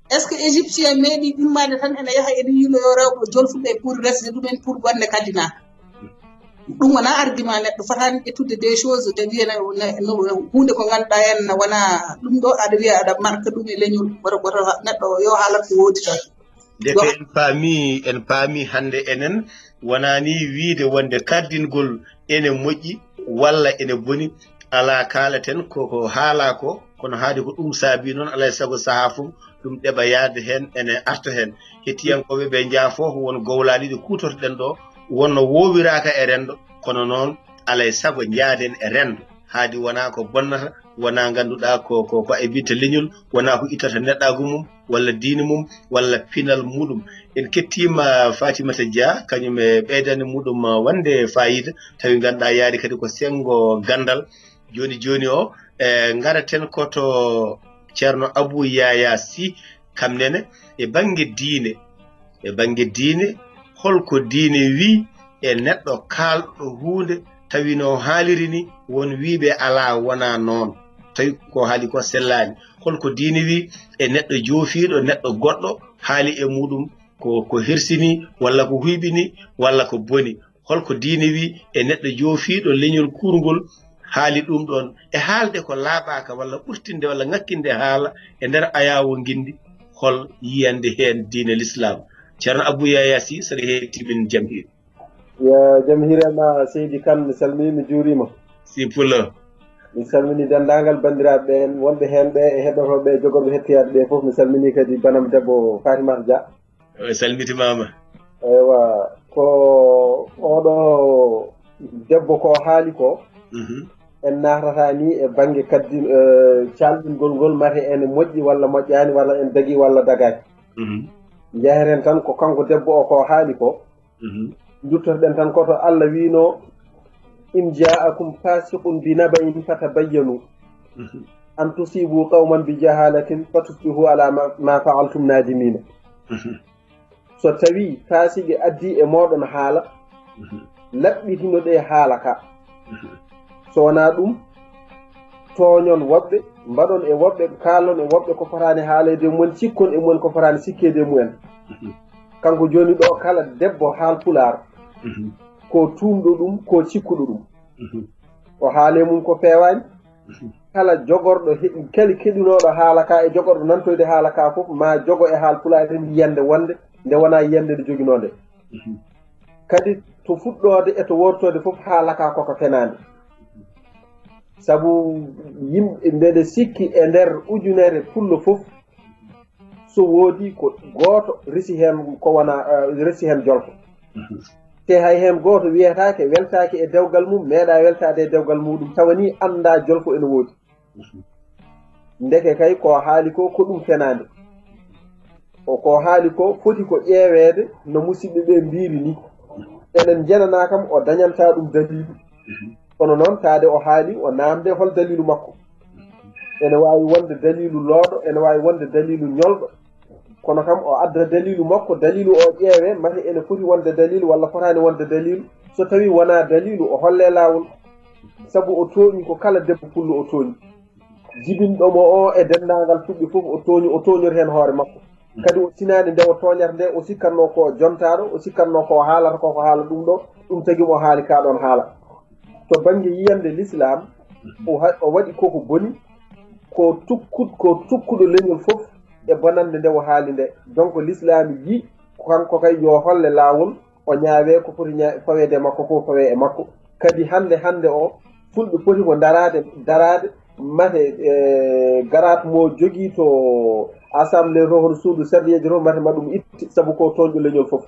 Est ce que égyptien meeɗi immaade tan ene yaha ene yiiloyo rewɓe jolfuɓe pour resde ɗumen pour bonde kaddinaaka? Ɗum wonaa argument, neɗɗo fotaani ƴettude des choses de wiya na, na, no, huunde ko ngannduɗaa en na wonaa ɗum ɗo, aɗa wiya aɗa marka ɗum e leñol, woto, woto neɗɗo yo haalat ko woodi tan. Ndeke en paami, en paami hannde enen, wonaa ni wiide wonde kaddingol ene moƴƴi walla ene boni, alaa, kaalaten ko, ko haalaa ko, kono haade ko ɗum saabii noon, alaa e sago sahaa fof ɗum ɗeɓa yahde heen, ene arta heen. Hettiyankooɓe ɓe njaafo won gowlaaɗi ɗi kuutortoɗen ɗo, wonno woowiraaka e renndo, kono noon alaa e sago njaaden e renndo. Haadi wonaa ko bonnata, wonaa ngannduɗaa ko, ko, ko aybinta leñol, wonaa ko ittata neɗɗaagu mum, walla diine mum, walla pinal muɗum. En kettiima Fatimata Dia, kañum e ɓeydande muɗum wonde faayiida, tawi ngannduɗaa yaari kadi ko senngo ganndal. Jooni jooni o, e, ngaraten ko to Ceerno Abuu Yaya Sih, kam nene, e bannge diine, e bannge diine, holko diine wi e neɗɗo kaalɗo huunde tawi no haaliri ni, won wiiɓe alaa, wonaa noon, tawi ko haali ko sellaani? Holko diine wi e neɗɗo joofiiɗo neɗɗo goɗɗo, haali e muɗum ko, ko hirsini walla ko huyɓini walla ko boni? Holko diine wi e neɗɗo joofiiɗo leñol kuurngol, haali ɗum ɗoon e haalde ko laaɓaaka walla ɓurtinde walla ŋakkinde haala e nder ayaawo nginndi? Hol yiyannde heen diine Lislaam? Ceerno Abuu Yaya Sih, saɗa heɗtii min, jam hiiri. Yo jam hiire ma, Seydi Kan, mi salmii, mi juuriima. Si Pulo. Mi salmini denndaangal banndiraaɓe ɓeen wonɓe heen ɓe e heɗotooɓe e jogorɓe hettiyaaɓe ɓe fof. Mi salmini kadi banam debbo Fatimata Dia. O salmitimaama. Eywa, ko oɗo debbo ko haali ko, mhm, en naatata ni e bannge kaddi, eh, calɗingol ngol, mate ene moƴƴi walla moƴƴaani, walla en dagi walla dagaaki. Mhm. Njehen tan ko kanko debbo o ko haali ko. Mhm. Nduttoto-ɗen tan ko to Allah wiino, "In ja'akum fasiqun bi naba'in fatabayyanu, mhm, an tusibu qawman bi jahalatin fatusbihu ala ma, ma fa'altum nadimina." Mhm. So tawi faasiqe addi e mooɗon haala, mhm, laɓɓitinoɗe haala ka. Mhm. So wonaa ɗum, tooñon woɓɓe, mbaɗon e woɓɓe, kaalon e woɓɓe ko fotaani haalede e mumen, cikkon e mumen ko fotaani sikkeede e mumen. Mhm. Kanko jooni ɗo, kala debbo haalpulaar, mhm, ko tuumɗo ɗum, ko cikkuɗo ɗum. Mhm. O haale mum ko feewaani. Mhm. Kala jogorɗo he-, kala keɗunooɗo haala ka e jogorɗo nantoyde haala ka fof, ma jogo e haalpulaar en yiyannde wonde nde wonaa yiyannde nde joginoo nde. Mhm. Kadi to fuɗɗoode e to wortoode fof, haala ka koko fenaande. Sabu yimɓe, mbeɗe sikki e nder ujunere pullo fof, so woodi ko gooto resi heen ko wona, eh, resi heen jolko. Mhm. Te hay heen gooto wiyetaake, weltaake e dewgal mum, meeɗa weltaade e dewgal muɗum, tawa ni annda jolko ene woodi. Mhm. Ndeke kay ko haali ko, ko ɗum fenaande. O ko haali ko foti ko ƴeeweede no musidɓe ɓe mbiiri ni. Enen njenanaa kam o dañanta ɗum daliilu. Mhm. Kono noon, taade o haali, o naamde hol daliilu makko. Ene waawi wonde daliilu looɗo, ene waawi wonde daliilu ñolɗo. Kono kam o adda daliilu makko, daliilu o ƴeewe, mate ene foti wonde daliilu walla fotaani wonde daliilu. So tawi wonaa daliilu, o holle laawol. Sabu o tooñi ko kala debbo pullo o tooñi. Jibinɗo mo o e denndaangal fulɓe fof o tooñi, o tooñori heen hoore makko. Kadi o tinaani nde o tooñata nde, o sikkatnoo ko o jontaaɗo, o sikkatnoo ko o haalata ko, ko haala ɗum ɗo, ɗum tagi mo o haali ka ɗoon haala. To bannge yiyannde Lislaam, o ha-, o waɗi koko boni, ko tukkud-, ko tukkuɗo leñol fof e bonannde nde o haali nde. Donc, Lislaam yi kanko kay yo holle laawol, o ñaawee ko foti ña-, faweede e makko fof fawee e makko. Kadi hannde, hannde o, fulɓe poti ko daraade, daraade, mate, e, garaat mo jogii to assemblée to, hono suudu sarɗiyeeji to, mate ma ɗum itti, sabu ko toonƴo leñol fof.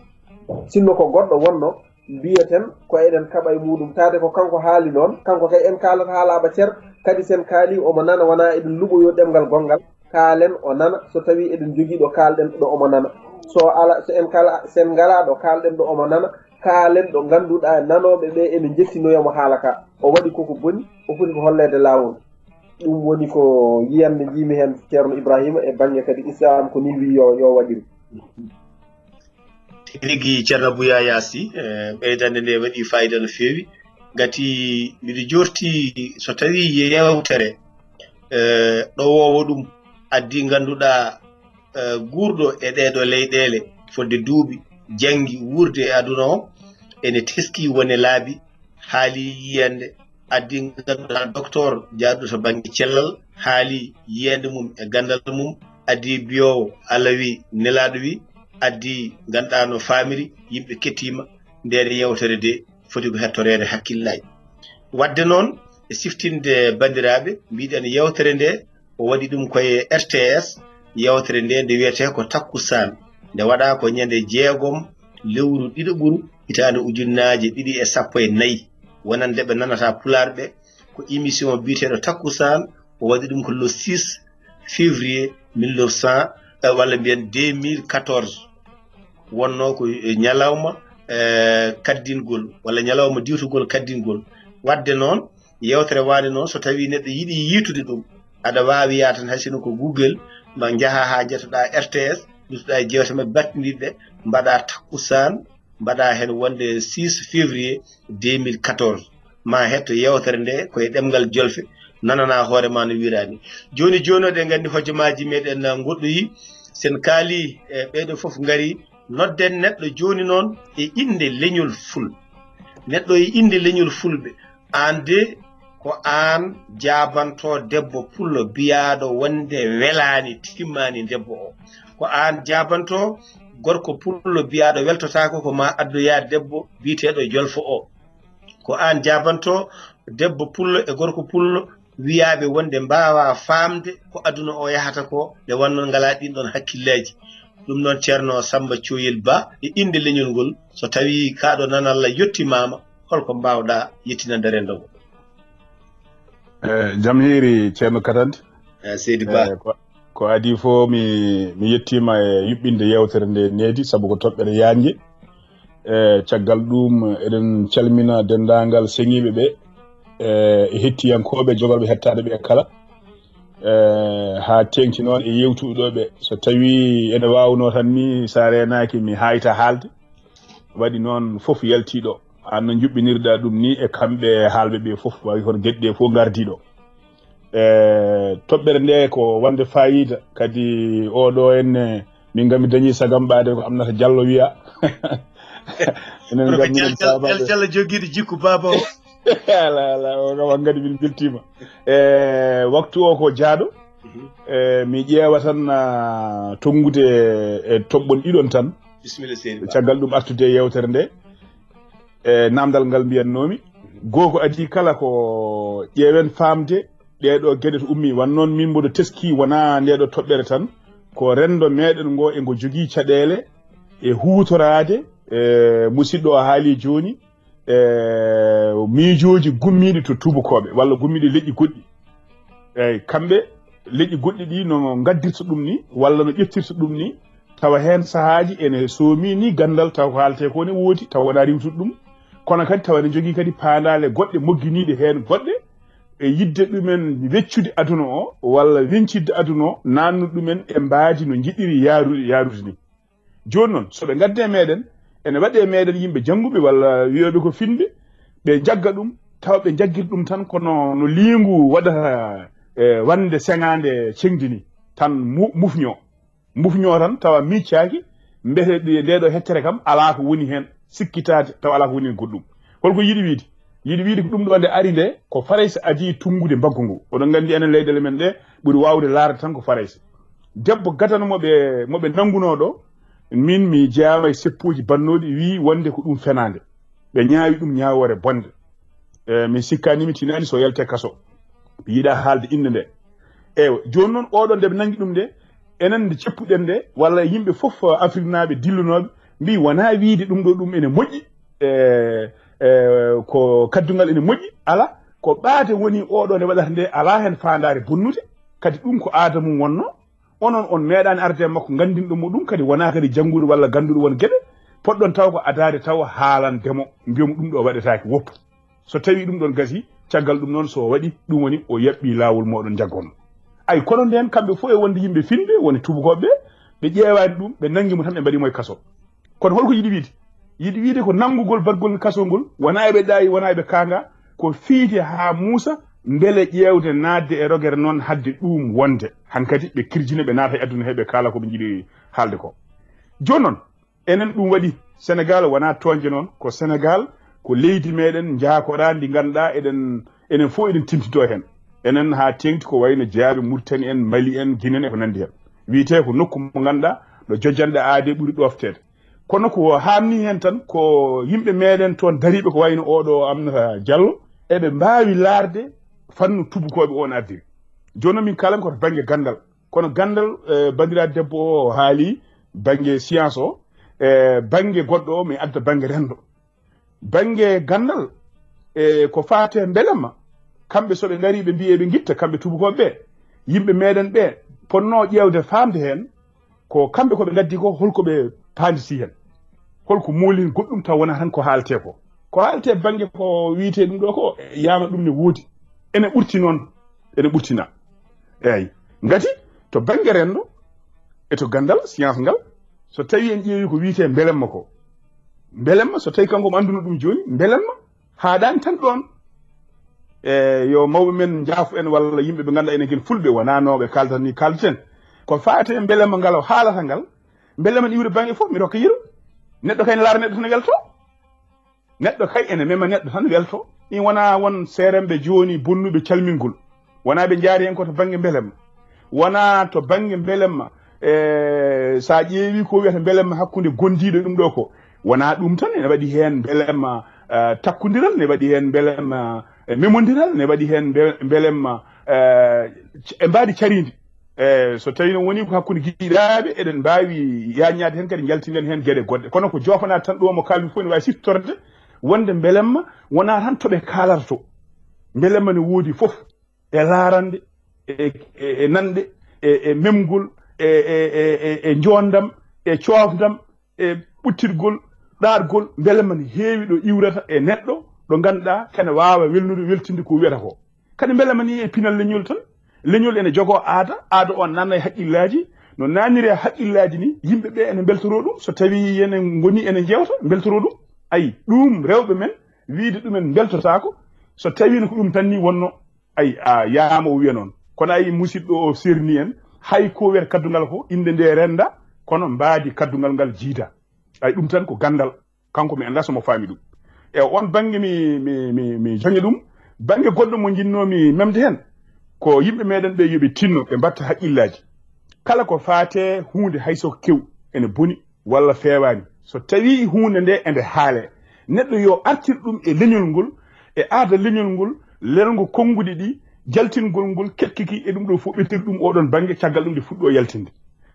Sinno ko goɗɗo wonno, mbiyaten ko eɗen kaɓa e muɗum. Taade ko kanko haali noon, kanko kay en kaalata haalaaɓe cer, kadi sen kaali omo nana, wona eɗen luɓoyo ɗemngal gonngal, kaalen o nana, so tawi eɗen jogii ɗo kaalɗen ɗo omo nana. So ala, so en kala, sen ngalaa ɗo kaalɗen ɗo omo nana, kaalen ɗo ngannduɗaa nanooɓe ɓe ene njettinoyamo haala ka. O waɗi koko boni, o foti ko holleede laawol. Ɗum woni ko yiyannde njiimi heen Ceerno Ibraahiima e bannge kadi Islaam, ko nii wii yo, yo waɗiru. Tigi rigi, Ceerno Abuu Yaya Sih, eh, ɓeydande nde waɗi faayiida no feewi. Ngati mbiɗo jorti so tawi yeewtere, eh, ɗowoowo ɗum addi ngannduɗaa, eh, guurɗo e ɗeeɗo leyɗeele fodde duuɓi, janngi wuurde e aduna o, ene teski wone laabi haali yiyande, addi ngannduɗaa docteur jaaduɗo to bannge cellal, haali yiyande mum e ganndal mum, addi biyoowo Allah wi, nelaaɗo wi, addi ngannduɗaa no faamiri, yimɓe kettiima. Ndeen yewtere de foti ko hettoreede hakkillaaji. Wadde noon, e siftinde banndiraaɓe, mbiɗen yewtere nde o waɗi ɗum koye R T S. Yewtere nde nde wiyetee ko Takkusaan, nde waɗaa ko ñande jeegom lewru ɗiɗo ɓuru hitaande ujunnaaje ɗiɗi e sappo e nayi. Wonande ɓe nanata Pulaar ɓe, ko émission biyeteeɗo Takkusaan, o waɗi ɗum ko le six février mille neuf cent, eh, walla mbiyen deux mille quatorze. Wonnoo ko, eh, ñalawma, eh, kaddingol, walla ñalawma diwtugol kaddingol. Wadde noon, yewtere waande noon, so tawii neɗɗo yiɗi yiitude ɗum, aɗa waawi yaade tan, hay sinno ko Google, ma njaha haa njettoɗaa R T S, luuttoɗaa e jeewte maɓɓe battindiiɗe, mbaɗaa Takkusaan, mbaɗaa heen wonde six février deux mille quatorze. Ma hetto yewtere nde koye ɗemngal jolfe, nananaa hoore ma no wiiraa ni. Jooni jooni, oɗen nganndi hojomaaji meɗen ngoɗɗoyi, sen kaali, e ɓeeɗo fof ngari, nodden neɗɗo jooni noon e innde leñol ful. Neɗɗo e innde leñol fulɓe, aan de ko aan jaabanto debbo pullo biyaaɗo wonde welaani, timmaani debbo o. Ko aan jaabanto gorko pullo biyaaɗo weltotaako, ko ma addoyaa debbo biyeteeɗo jolfo o. Ko aan jaabanto debbo pullo e gorko pullo wiyaaɓe wonde mbaawaa faamde ko aduna o yahata ko, nde wonnoo ngalaa ɗiin ɗoon hakkillaaji. Ɗum noon, Ceerno Sammba Cooyel Ba, e innde leñol ngol, so tawii kaa ɗo nanalla yettimaama, holko mbaawɗaa yettinande renndo ngo? Eh, jam hiiri, Ceerno Katante. Eh, seydi Ba. Eh, ko, ko adii fof, mi, mi yettiima e yuɓɓinde yewtere nde needi, sabu ko toɓɓere yaajnde. Eh, caggal ɗum, eɗen calmina denndaangal seŋiiɓe ɓe, eh, e hettiyankooɓe, jogorɓe hettaade ɓe kala. Eh, haa teeŋti noon e yewtuɓe ɓe. So tawii ene waawnoo tan ni, so a reenaaki, mi haayta haalde. Waɗi noon fof yaltii ɗo. Aan no njuɓɓinirɗaa ɗum ni e kamɓe haalɓe ɓe fof, waawi hono geɗe ɗe fof ngardii ɗo. E toɓɓere nde ko wonde faayiida, kadi oɗo enne, min ngam mi dañii sagam ɓaade ko Aminata Diallo wiya. Enen ngam minen Cal-, Cal-, Cal-, Callo jogiiɗo jikku baaba o. Ala, ala, o kam hankadi min mbeltiima. E waktu o ko jaaɗo. Mhm. E mi ƴeewa tan, ah, tonngude e toɓɓon ɗiɗon tan. Bisimilla, seydi Ba. Caggal ɗum artude e yewtere nde. E naamndal ngal mbiyatnoomi. Goo ko adii kala ko ƴeewen faamde ɗee ɗoo geɗe to ummii. Wano noon min mboɗo teskii wonaa ndee ɗoo toɓɓere tan. Ko renndo meɗen ngo e ngo jogii caɗeele e huutoraade, e musiɗɗo o haali jooni, e miijooji gummiiɗi to tuubakooɓe walla gummiiɗi leƴƴi goɗɗi. Eeyi, kamɓe leƴƴi goɗɗi ɗi no ngaddirta ɗum ni, walla no ƴettirta ɗum ni, tawa heen sahaaji ene soomi ni ganndal, tawa ko haaletee ko ne woodi, tawa wonaa riiwtude ɗum. Kono kadi tawa ene njogii kadi paandaale goɗɗe mogginiiɗe heen goɗɗe, e yiɗde ɗumen weccude aduna o, walla weñcitde aduna o, naatnude ɗumen e mbaadi no njiɗiri yaarude, yaarude ni. Jooni noon, so ɓe ngadde e meɗen, ene waɗi e meɗen yimɓe jannguɓe walla wiyooɓe ko finɓe, ɓe njagga ɗum, tawa ɓe njaggiri ɗum tan kono no liingu waɗata, e, wande seŋaande ceŋdi ni, tan mu-, mufñoo. Mufñoo tan tawa miccaaki, mbete ɗi-, nde ɗo hettere kam alaa ko woni heen, sikkitaade tawa alaa ko woni heen goɗɗum. Holko yiɗi wiide? Yiɗi wiide ko ɗum ɗo nde ari nde, ko Farayse adii tunngude mbaggu ngu. Oɗon nganndi enen leyɗeele men ɗe ɓuri waawde laarde tan ko Farayse. Debbo gadano mo ɓe, mo ɓe nanngunoo ɗo, min mi jeyaama e seppooji bannooɗi, wii wonde ko ɗum fenaande. Ɓe ñaawi ɗum ñaawoore bonde. E, mi sikkaani, mi tinaani so yaltee kaso. Mi yiɗaa haalde innde nde. Eewa, jooni noon, oɗo nde ɓe nanngi ɗum nde, enen nde ceppuɗen nde, walla yimɓe fof, Afrik naaɓe dillunooɓe, mbii wonaa wiide ɗum ɗo ɗum ene moƴƴi, e, e, ko kaddungal ene moƴƴi, alaa, ko ɓaate woni oɗo nde waɗata nde, alaa heen faandaare bonnude, kadi ɗum ko aada mum wonnoo. Onon, on meeɗaani arde e makko, nganndinɗon mo ɗum, kadi wonaa kadi jannguɗo walla gannduɗo won geɗe, potɗon taw ko adaade taw haalande mo, mbiya mo ɗum ɗo waɗetaake, woppu. So tawii ɗum ɗon gasii, caggal ɗum noon, so o waɗi, ɗum woni o yaɓɓii laawol mooɗon njaggono. Ay, kono ndeen, kamɓe fof e wonde yimɓe finɓe, woni tuubakooɓe ɓe, ɓe ƴeewaani ɗum, ɓe nanngi mo tan, ɓe mbaɗi mo e kaso. Kono holko yiɗi wiide? Yiɗi wiide ko nanngugol baɗgol kaso ngol, wonaa eɓe ɗaayi, wonaa eɓe kaanga, ko fiyde haa muusa, mbele ƴeewde naatde e rogere noon haɗde ɗuum wonde. Hankadi ɓe kirjina, ɓe naata e aduna he, ɓe kaala ko ɓe njiɗi haalde ko. Jooni noon, enen ɗum waɗi Senegaal, wonaa tooñde noon, ko Senegaal Ko leydi meɗen njakoraa ndi ngannduɗaa eɗen, enen fof eɗen tintito heen. Enen haa teeŋti ko wayno jeyaaɓe Mauritanie en, Mali en, Guinée en e ko nanndi heen. Wiyetee ko nokku mo ngannduɗaa ɗo jojjanɗe aadee ɓuri ɗoofteede. Kono ko haamnii heen tan ko yimɓe meɗen toon dariiɓe ko wayno oɗo Aminata Diallo, eɓe mbaawi laarde fannu tubakooɓe o no addiri. Jooni noon min kaalan ko to bannge ganndal. Kono ganndal, eh, banndiraaɗo debbo o haali bannge science o, eh, bannge goɗɗo o mi adda bannge renndo. Bannge ganndal, e ko faati e mbelamma, kamɓe so ɓe ngarii ɓe mbiyi eɓe ngitta, kamɓe tubakooɓe ɓe, yimɓe meɗen ɓe, potnoo ƴeewde faamde heen, ko kamɓe ko ɓe ngaddi ko, holko ɓe paanditi heen? Holko moolini goɗɗum taw wonaa tan ko haaletee ko? Ko haaletee bannge ko wiyetee ɗum ɗo ko, yaama ɗum ne woodi. Ene ɓurti noon, ene ɓurtina. Eey, ngati to bannge renndo e to ganndal, science ngal, so tawii en ƴeewii ko wiyetee mbelamma ko, mbelamma, so tawii kanko omo annduno ɗum jooni, mbelamma haaɗaani tan ɗoon. E yo mawɓe men njaafu en walla yimɓe ɓe ngannduɗaa enen ken fulɓe, wonaa no ɓe kaaldata ni kaaldaten. Ko faati e mbelamma ngal o haalata ngal, mbelamma ne iwri bannge fof, mi rokka yeru. Neɗɗo kay ne laara neɗɗo tan welto. Neɗɗo kay ene mema neɗɗo tan welto. Ɗin wonaa won seeremɓe jooni bonnuɓe calmingol. Wonaa ɓe njaari heen ko to bannge mbelamma. Wonaa to bannge mbelamma. E, so a ƴeewii ko wiyata mbelamma hakkunde gondiiɗo e ɗum ɗo ko, wonaa ɗum tan, ene waɗi heen mbelamma, eh, takkondiral, ne waɗi heen mbelamma, eh, memondiral, ne waɗi heen mbe-, mbelamma, eh, c-, e mbaadi cariindi. E, so tawii noon wonii ko hakkunde giɗaaɓe, eɗen mbaawi yaaññaade heen kadi, njaltinen heen geɗe goɗɗe. Kono ko joofanaade tan ɗo mo kaalmi fof, ene waawi siftorde wonde mbelamma wonaa tan to ɓe kaalata to. Mbelamma ne woodi fof, e laarande, e, e, e nanɗe, e, e memgol, e, e, e, e, e njoondam, e coofdam, e ɓuttirgol, ɗaatgol, mbelamma ne heewi ɗo iwrata e neɗɗo, ɗo ngannduɗaa kene waawa welnude, weltinde ko wiyata ko. Kadi mbelamma ne e pinal leñol tan. Leñol ene jogoo aada, aada o naatna e haqqillaaji, no naatniri e haqqillaaji ni, yimɓe ɓe ene mbeltoroo ɗum, so tawii ene ngoni ene njeewta, mbeltoroo ɗum. Ayi, ɗum rewɓe men, wiyde ɗumen mbeltotaako, so tawii no ko ɗum tan ni wonno, ayi, a yaama o wiya noon. Kono ayi, musidɗo o serni en, hay ko wiyata kaddungal ko, innde nde rennda, kono mbaadi kaddungal ngal jiida. Ayi, ɗum tan ko ganndal. Kanko mi anndaa so mo faami ɗum. E on bannge mi, mi, mi, mi joña ɗum. Bannge goɗɗo mo njinnoomi memde heen, ko yimɓe meɗen ɓe yo ɓe tinno, ɓe mbatta haqqillaaji. Kala ko faate huunde hay so ko kew, ene boni walla feewaani. So tawii huunde nde ene haale, neɗɗo yo artir ɗum e leñol ngol, e aada leñol ngol, lelngo konnguɗi ɗi, jaltingol ngol, keɗkiki e ɗum ɗo fof, ɓettir ɗum oɗon bannge, caggal ɗum nde fuɗɗo yaltinde.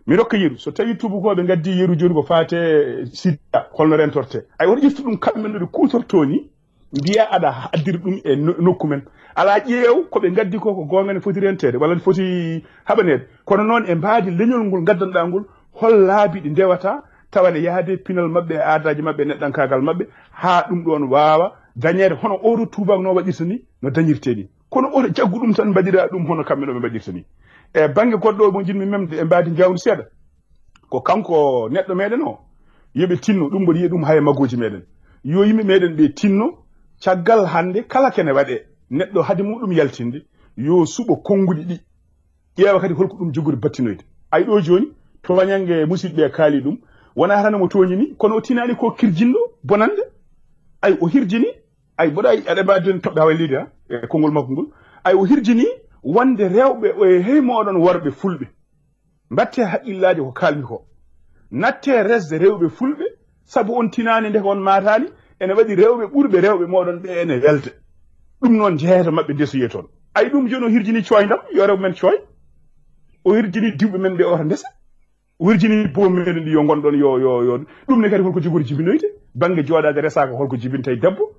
Mi rokka yeru, so tawii tubakooɓe ngaddi yeru jooni ko faate sida, holno rentorte? Ay, woto ƴeftu ɗum kamɓe no ɓe kuutortoo ni, mbiya aɗa addiri ɗum e no-, nokku men. Alaa, ƴeew ko ɓe ngaddi ko, ko goonga ne foti renteede, walla ne foti haɓaneede. Kono noon e mbaadi leñol ngol ngaddanɗaa ngol, hol laabi ɗi ndewata, tawa ne yahde pinal maɓɓe, e aadaaji maɓɓe, e neɗɗankaagal maɓɓe, haa ɗum ɗoon waawa dañeede hono oto tuubaknoo waɗirta ni, no dañirtee ni. Kono oto jaggu ɗum tan mbaɗira ɗum hono kamɓe no ɓe mbaɗirta ni. E bannge goɗɗo o mo njiɗmi memde e mbaadi njawdi seeɗa, ko kanko neɗɗo meɗen o, yo ɓe tinno ɗum, mboɗo yiya ɗum haya magooji meɗen. Yo yimɓe meɗen ɓe tinno, caggal hannde kala kene waɗe, neɗɗo hade muɗum yaltinde, yo suɓo konnguɗi ɗi, ƴeewa kadi holko ɗum jogori battinoyde. Ay ɗo jooni, to wañange musidɓe kaali ɗum, wonaa tan mo tooñi ni, kono o tinaani ko kirjinɗo bonande. Ay o hirjini, ay mboɗo ay aɗa mbaadi en toɓɓe hawa leydi ha, e konngol makko ngol. Ay o hirjini wonde rewɓe o e hey moɗon worɓe fulɓe. Mbatte haqqillaaji ko kaalmi ko. Natte resde rewɓe fulɓe, sabu on tinaani nde ko on maataani, ene waɗi rewɓe ɓurɓe rewɓe moɗon ɓe ene welde. Ɗum noon jeeyata maɓɓe ndesoye toon. Ay ɗum jooni o hirjini cooy ndam, yo rewɓe men cooy. O hirjini diwɓe men ɓe oto ndesa. O hirjini boom meɗen ɗi yo ngon ɗon, yo, yo, yo. Ɗum ne kadi holko jogori jibinoyde? Bannge jooɗaade resaaka holko jibinta e debbo?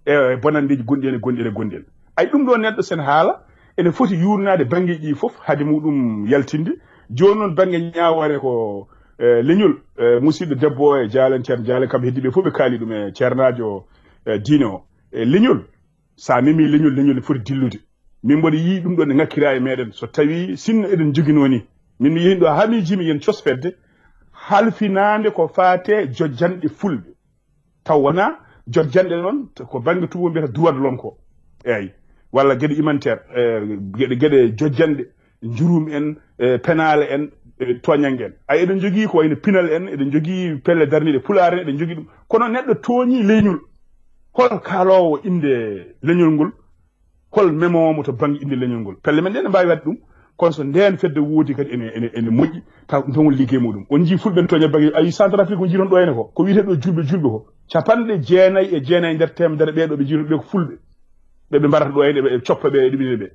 E bonanndeeji gonɗi heen e gonɗi heen e gonɗi heen. Ay ɗum ɗo neɗɗo sen haala, ene foti yuurnaade banngeeji ɗi fof hade muɗum yaltinde. Jooni noon bannge ñaawoore ko, e, leñol, e, musidɗo debbo o e jaalen ceerno jaalen kamɓe heddiiɓe fof ɓe kaali ɗum e ceernaajo, e, diine o. E leñol, so a memi leñol, leñol ne foti dillude. Min mboɗo yii ɗum ɗon ne ŋakkira e meɗen. So tawi sinno eɗen joginoo ni, min mi yehin ɗo haa miijimi yen cosfedde, halfinaande ko faate jojjanɗe fulɓe. Taw wonaa jojjanɗe noon, ko bannge tubabu mbiyata droit de l'homme ko. Eey. Walla geɗe humanitaire, e, geɗe, geɗe jojjanɗe, njurum en, e, penaale en, e, tooñannge en. Ay, eɗen njogii ko wayno pinal en, eɗen njogii pelle darniiɗe pulaar en, eɗen njogii ɗum. Kono neɗɗo tooñii leñol. Hol kaaloowo innde leñol ngol? Hol memoowo mo to bannge innde leñol ngol? Pelle men ɗe ne mbaawi waɗde ɗum, kono so ndeen fedde woodi kadi ene, ene, ene moƴƴi, taw ɗum tan woni liggey muɗum. On njii fulɓe ne tooña bannge, ayi Centrafrique ko njiiton ɗo ene ko, ko wiyetee ɗo julɓe, julɓe ko capanɗe jeenayi e jeenayi nder teemedere ɓee ɗo ɓe njiiton ɓe ko fulɓe. Ɓe ɓe mbarata ɗo ene, ɓe coppa ɓe, e ɗum ɓe.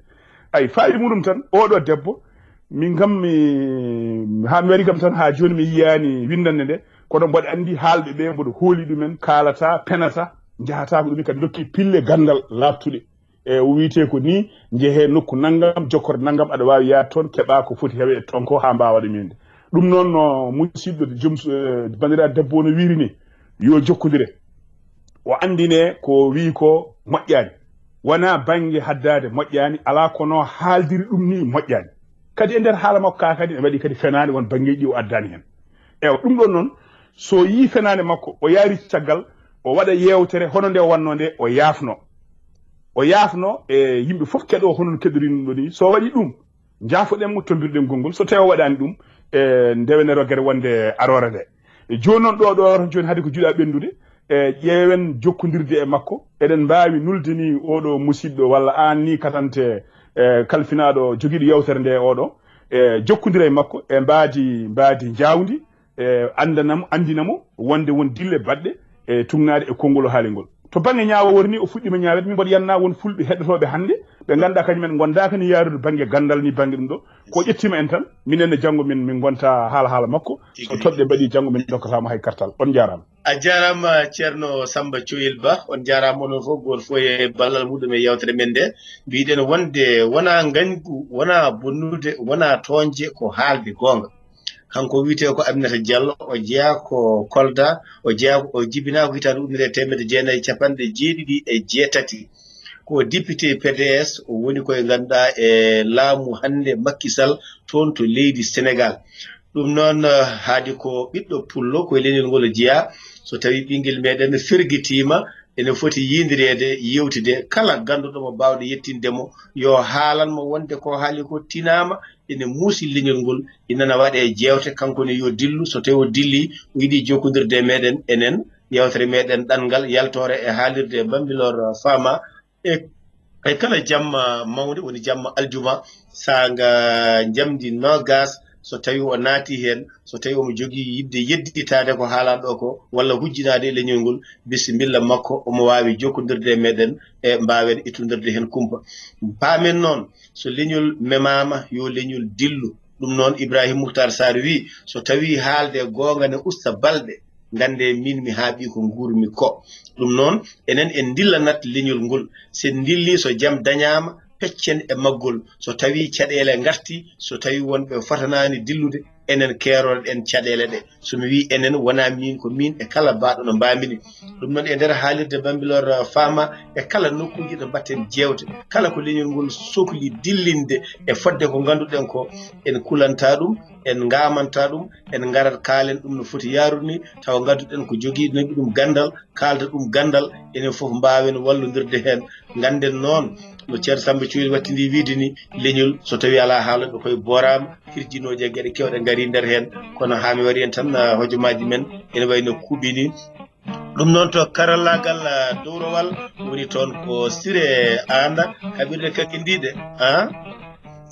Ayi, faayi muɗum tan, oɗo debbo, min kam mi, haa mi wari kam tan, haa jooni mi yiyaani winndannde nde, kono mboɗo anndi haalɓe ɓe, mboɗo hooli ɗumen, kaalata, penata, njahata ko ɗum, kadi ndokki pille ganndal laaɓtuɗe. E o wiyetee ko ni, njehee nokku nanngam, jokkorde nanngam, aɗa waawi yaade toon, keɓa ko foti heɓe e toon ko haa mbaawa ɗum yinde. Ɗum noon no musidɗo joom, eh, banndiraaɗo debbo o no wiiri ni, yo jokkondire. O anndine ko wii ko moƴƴaani. Wonaa bannge haddaade moƴƴaani, alaa kono haaldiri ɗum ni moƴƴaani. Kadi e nder haala makko ka kadi, ene waɗi kadi fenaande, won banngeeji ɗi o addaani heen. Ewa, ɗum ɗoon noon, so yii fenaande makko, o yaari caggal, o waɗa yeewtere, hono nde o wannoo nde, o yaafno. O yaafno e yimɓe fof keɗoo, hono no keɗorin ɗum ɗo ni. So waɗi ɗum, njaafoɗen mo, tombirɗen konngol. So tawii o waɗaani ɗum, e ndewenee rogere wonde aroore nde. E jooni noon, ɗo, ɗo tan jooni, hade ko juɗa ɓenndude, e ƴeewen jokkondirde e makko. Eɗen mbaawi nulde ni oɗo musiɗɗo, walla aan ni katante, e kalfinaaɗo jogiiɗo yeewtere nde oɗo, e jokkondira e makko, e mbaadi, mbaadi njaawdi, e anndana mo, anndina mo wonde won dille baɗɗe, e tugnaade e konngol o haali ngol. To bannge ñaawoore ni, o fuɗɗiima ñaaweede, min mboɗo yannaa won fulɓe heɗotooɓe hannde, ɓe ngannduɗaa kañum en ngondaaka ni yaarude bannge ganndal ni, bannge ɗum ɗo. Ko ƴettiima en tan, minen ne janngo min, min ngonta haala, haala makko. So toɗɗe mbaɗi, janngo min ndokkata mo hay kartal. On njaaraama. A jaaraama, Ceerno Samba Coyel Ba. On njaaraama onon fof, gooto fof e ballal muɗum e yeewtere men nde. Mbiɗen wonde wonaa ngañgu, wonaa bonnude, wonaa tooñde, ko haalde goonga. Kanko wiyetee ko Aminata Diallo, o jeyaa ko Kolda, o jeyaa, o jibinaa ko hitaande ujunere e teemedde jeenayi e capanɗe jeeɗiɗi e jeetati. Ko député P D S, o woni koye ngannduɗaa e laamu hannde Macky Sall toon to leydi Sénégal. Ɗum noon, eh, haadi ko ɓiɗɗo pullo, koye leñol ngol o jeyaa. So tawii ɓinngel meɗen fergitiima, ene foti yindireede, yewtide, kala gannduɗo mo baawɗo yettinde mo, yo haalan mo wonde ko haali ko tinaama, ene muusi leñol ngol, ina na waɗee jeewte, kanko ne yo dillu, so tawii o dilli, o yiɗi jokkondirde e meɗen, enen, yeewtere meɗen ɗanngal, yaltoore e haalirde e Bambilor Fama, e, e kala jamma mawnde, woni jamma aljuma, saanga njamndi noogas, so tawii o naati heen, so tawii omo jogii yiɗde yedditaade ko haalaa ɗo ko, walla hujjinaade e leñol ngol, bisimilla makko, omo waawi jokkondirde e meɗen, e mbaawen ittondirde heen kumpa. Paamen noon, so leñol memaama, yo leñol dillu. Ɗum noon, Ibrahim Muhtar Sarr wii, so tawii haalde goonga ne usta balɗe, nganndee miin mi haaɓii ko nguurmi ko. Ɗum noon, enen en ndillanat leñol ngol. So en ndillii, so jam dañaama, peccen e maggol. So tawii caɗeele ngartii, so tawii won ɓe fotanaani dillude, enen keeroro-ɗen caɗeele ɗe. So mi wii enen, wonaa miin, ko miin e kala baɗɗo no mbaamini. Ɗum noon, e nder haalirde Bambilor, uh, Fama, e kala nokkuuji ɗo mbaɗten jeewte, kala ko leñol ngol sokli dillinde e fodde ko ngannduɗen ko, en kulanta ɗum, en ngamanta ɗum, en ngarat kaalen ɗum no foti yaarude ni, tawa ngannduɗen ko jogiiɗo ɗum ganndal, kaalda ɗum ganndal, enen fof mbaawen wallondirde heen. Ngannden noon, no Ceerno Samba Cuuri wattindi wiide ni, leñol, so tawii alaa haalooɓe koye booraama, hirjinooje e geɗe keewɗe ngarii nder heen, kono haa mi wari heen tan, ah, hojomaaji men ene wayi no kuuɓi ni. Ɗum noon, to karallaagal, ah, dowrowal woni toon ko Siré Aanda, kaɓirɗe kakindiiɗe, ah,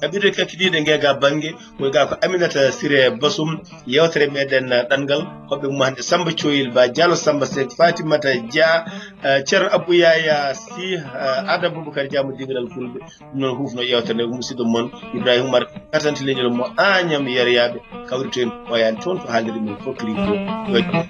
kaɓirɗe kakindiiɗe ngeega bannge, woni gaa ko Aminata Siré Basum, yeewtere meɗen, ah, ɗanngal, hoɓɓe mum hannde Samba Coyil Ba, Diallo Samba Seck, Fatimata Dia, ah, Ceerno Abou Yaya Sy, ah, Adama Boubacar Dia mo dingiral Fulɓe. Ɗum noon hufno yeewtere nde ko musidɗo mon Ibrahima Oumar, katanti leñol mo Agnam Yeryaaɓe, kawritoyen ɓooyaani toon ko haalirde men fof kiri ko yo jam.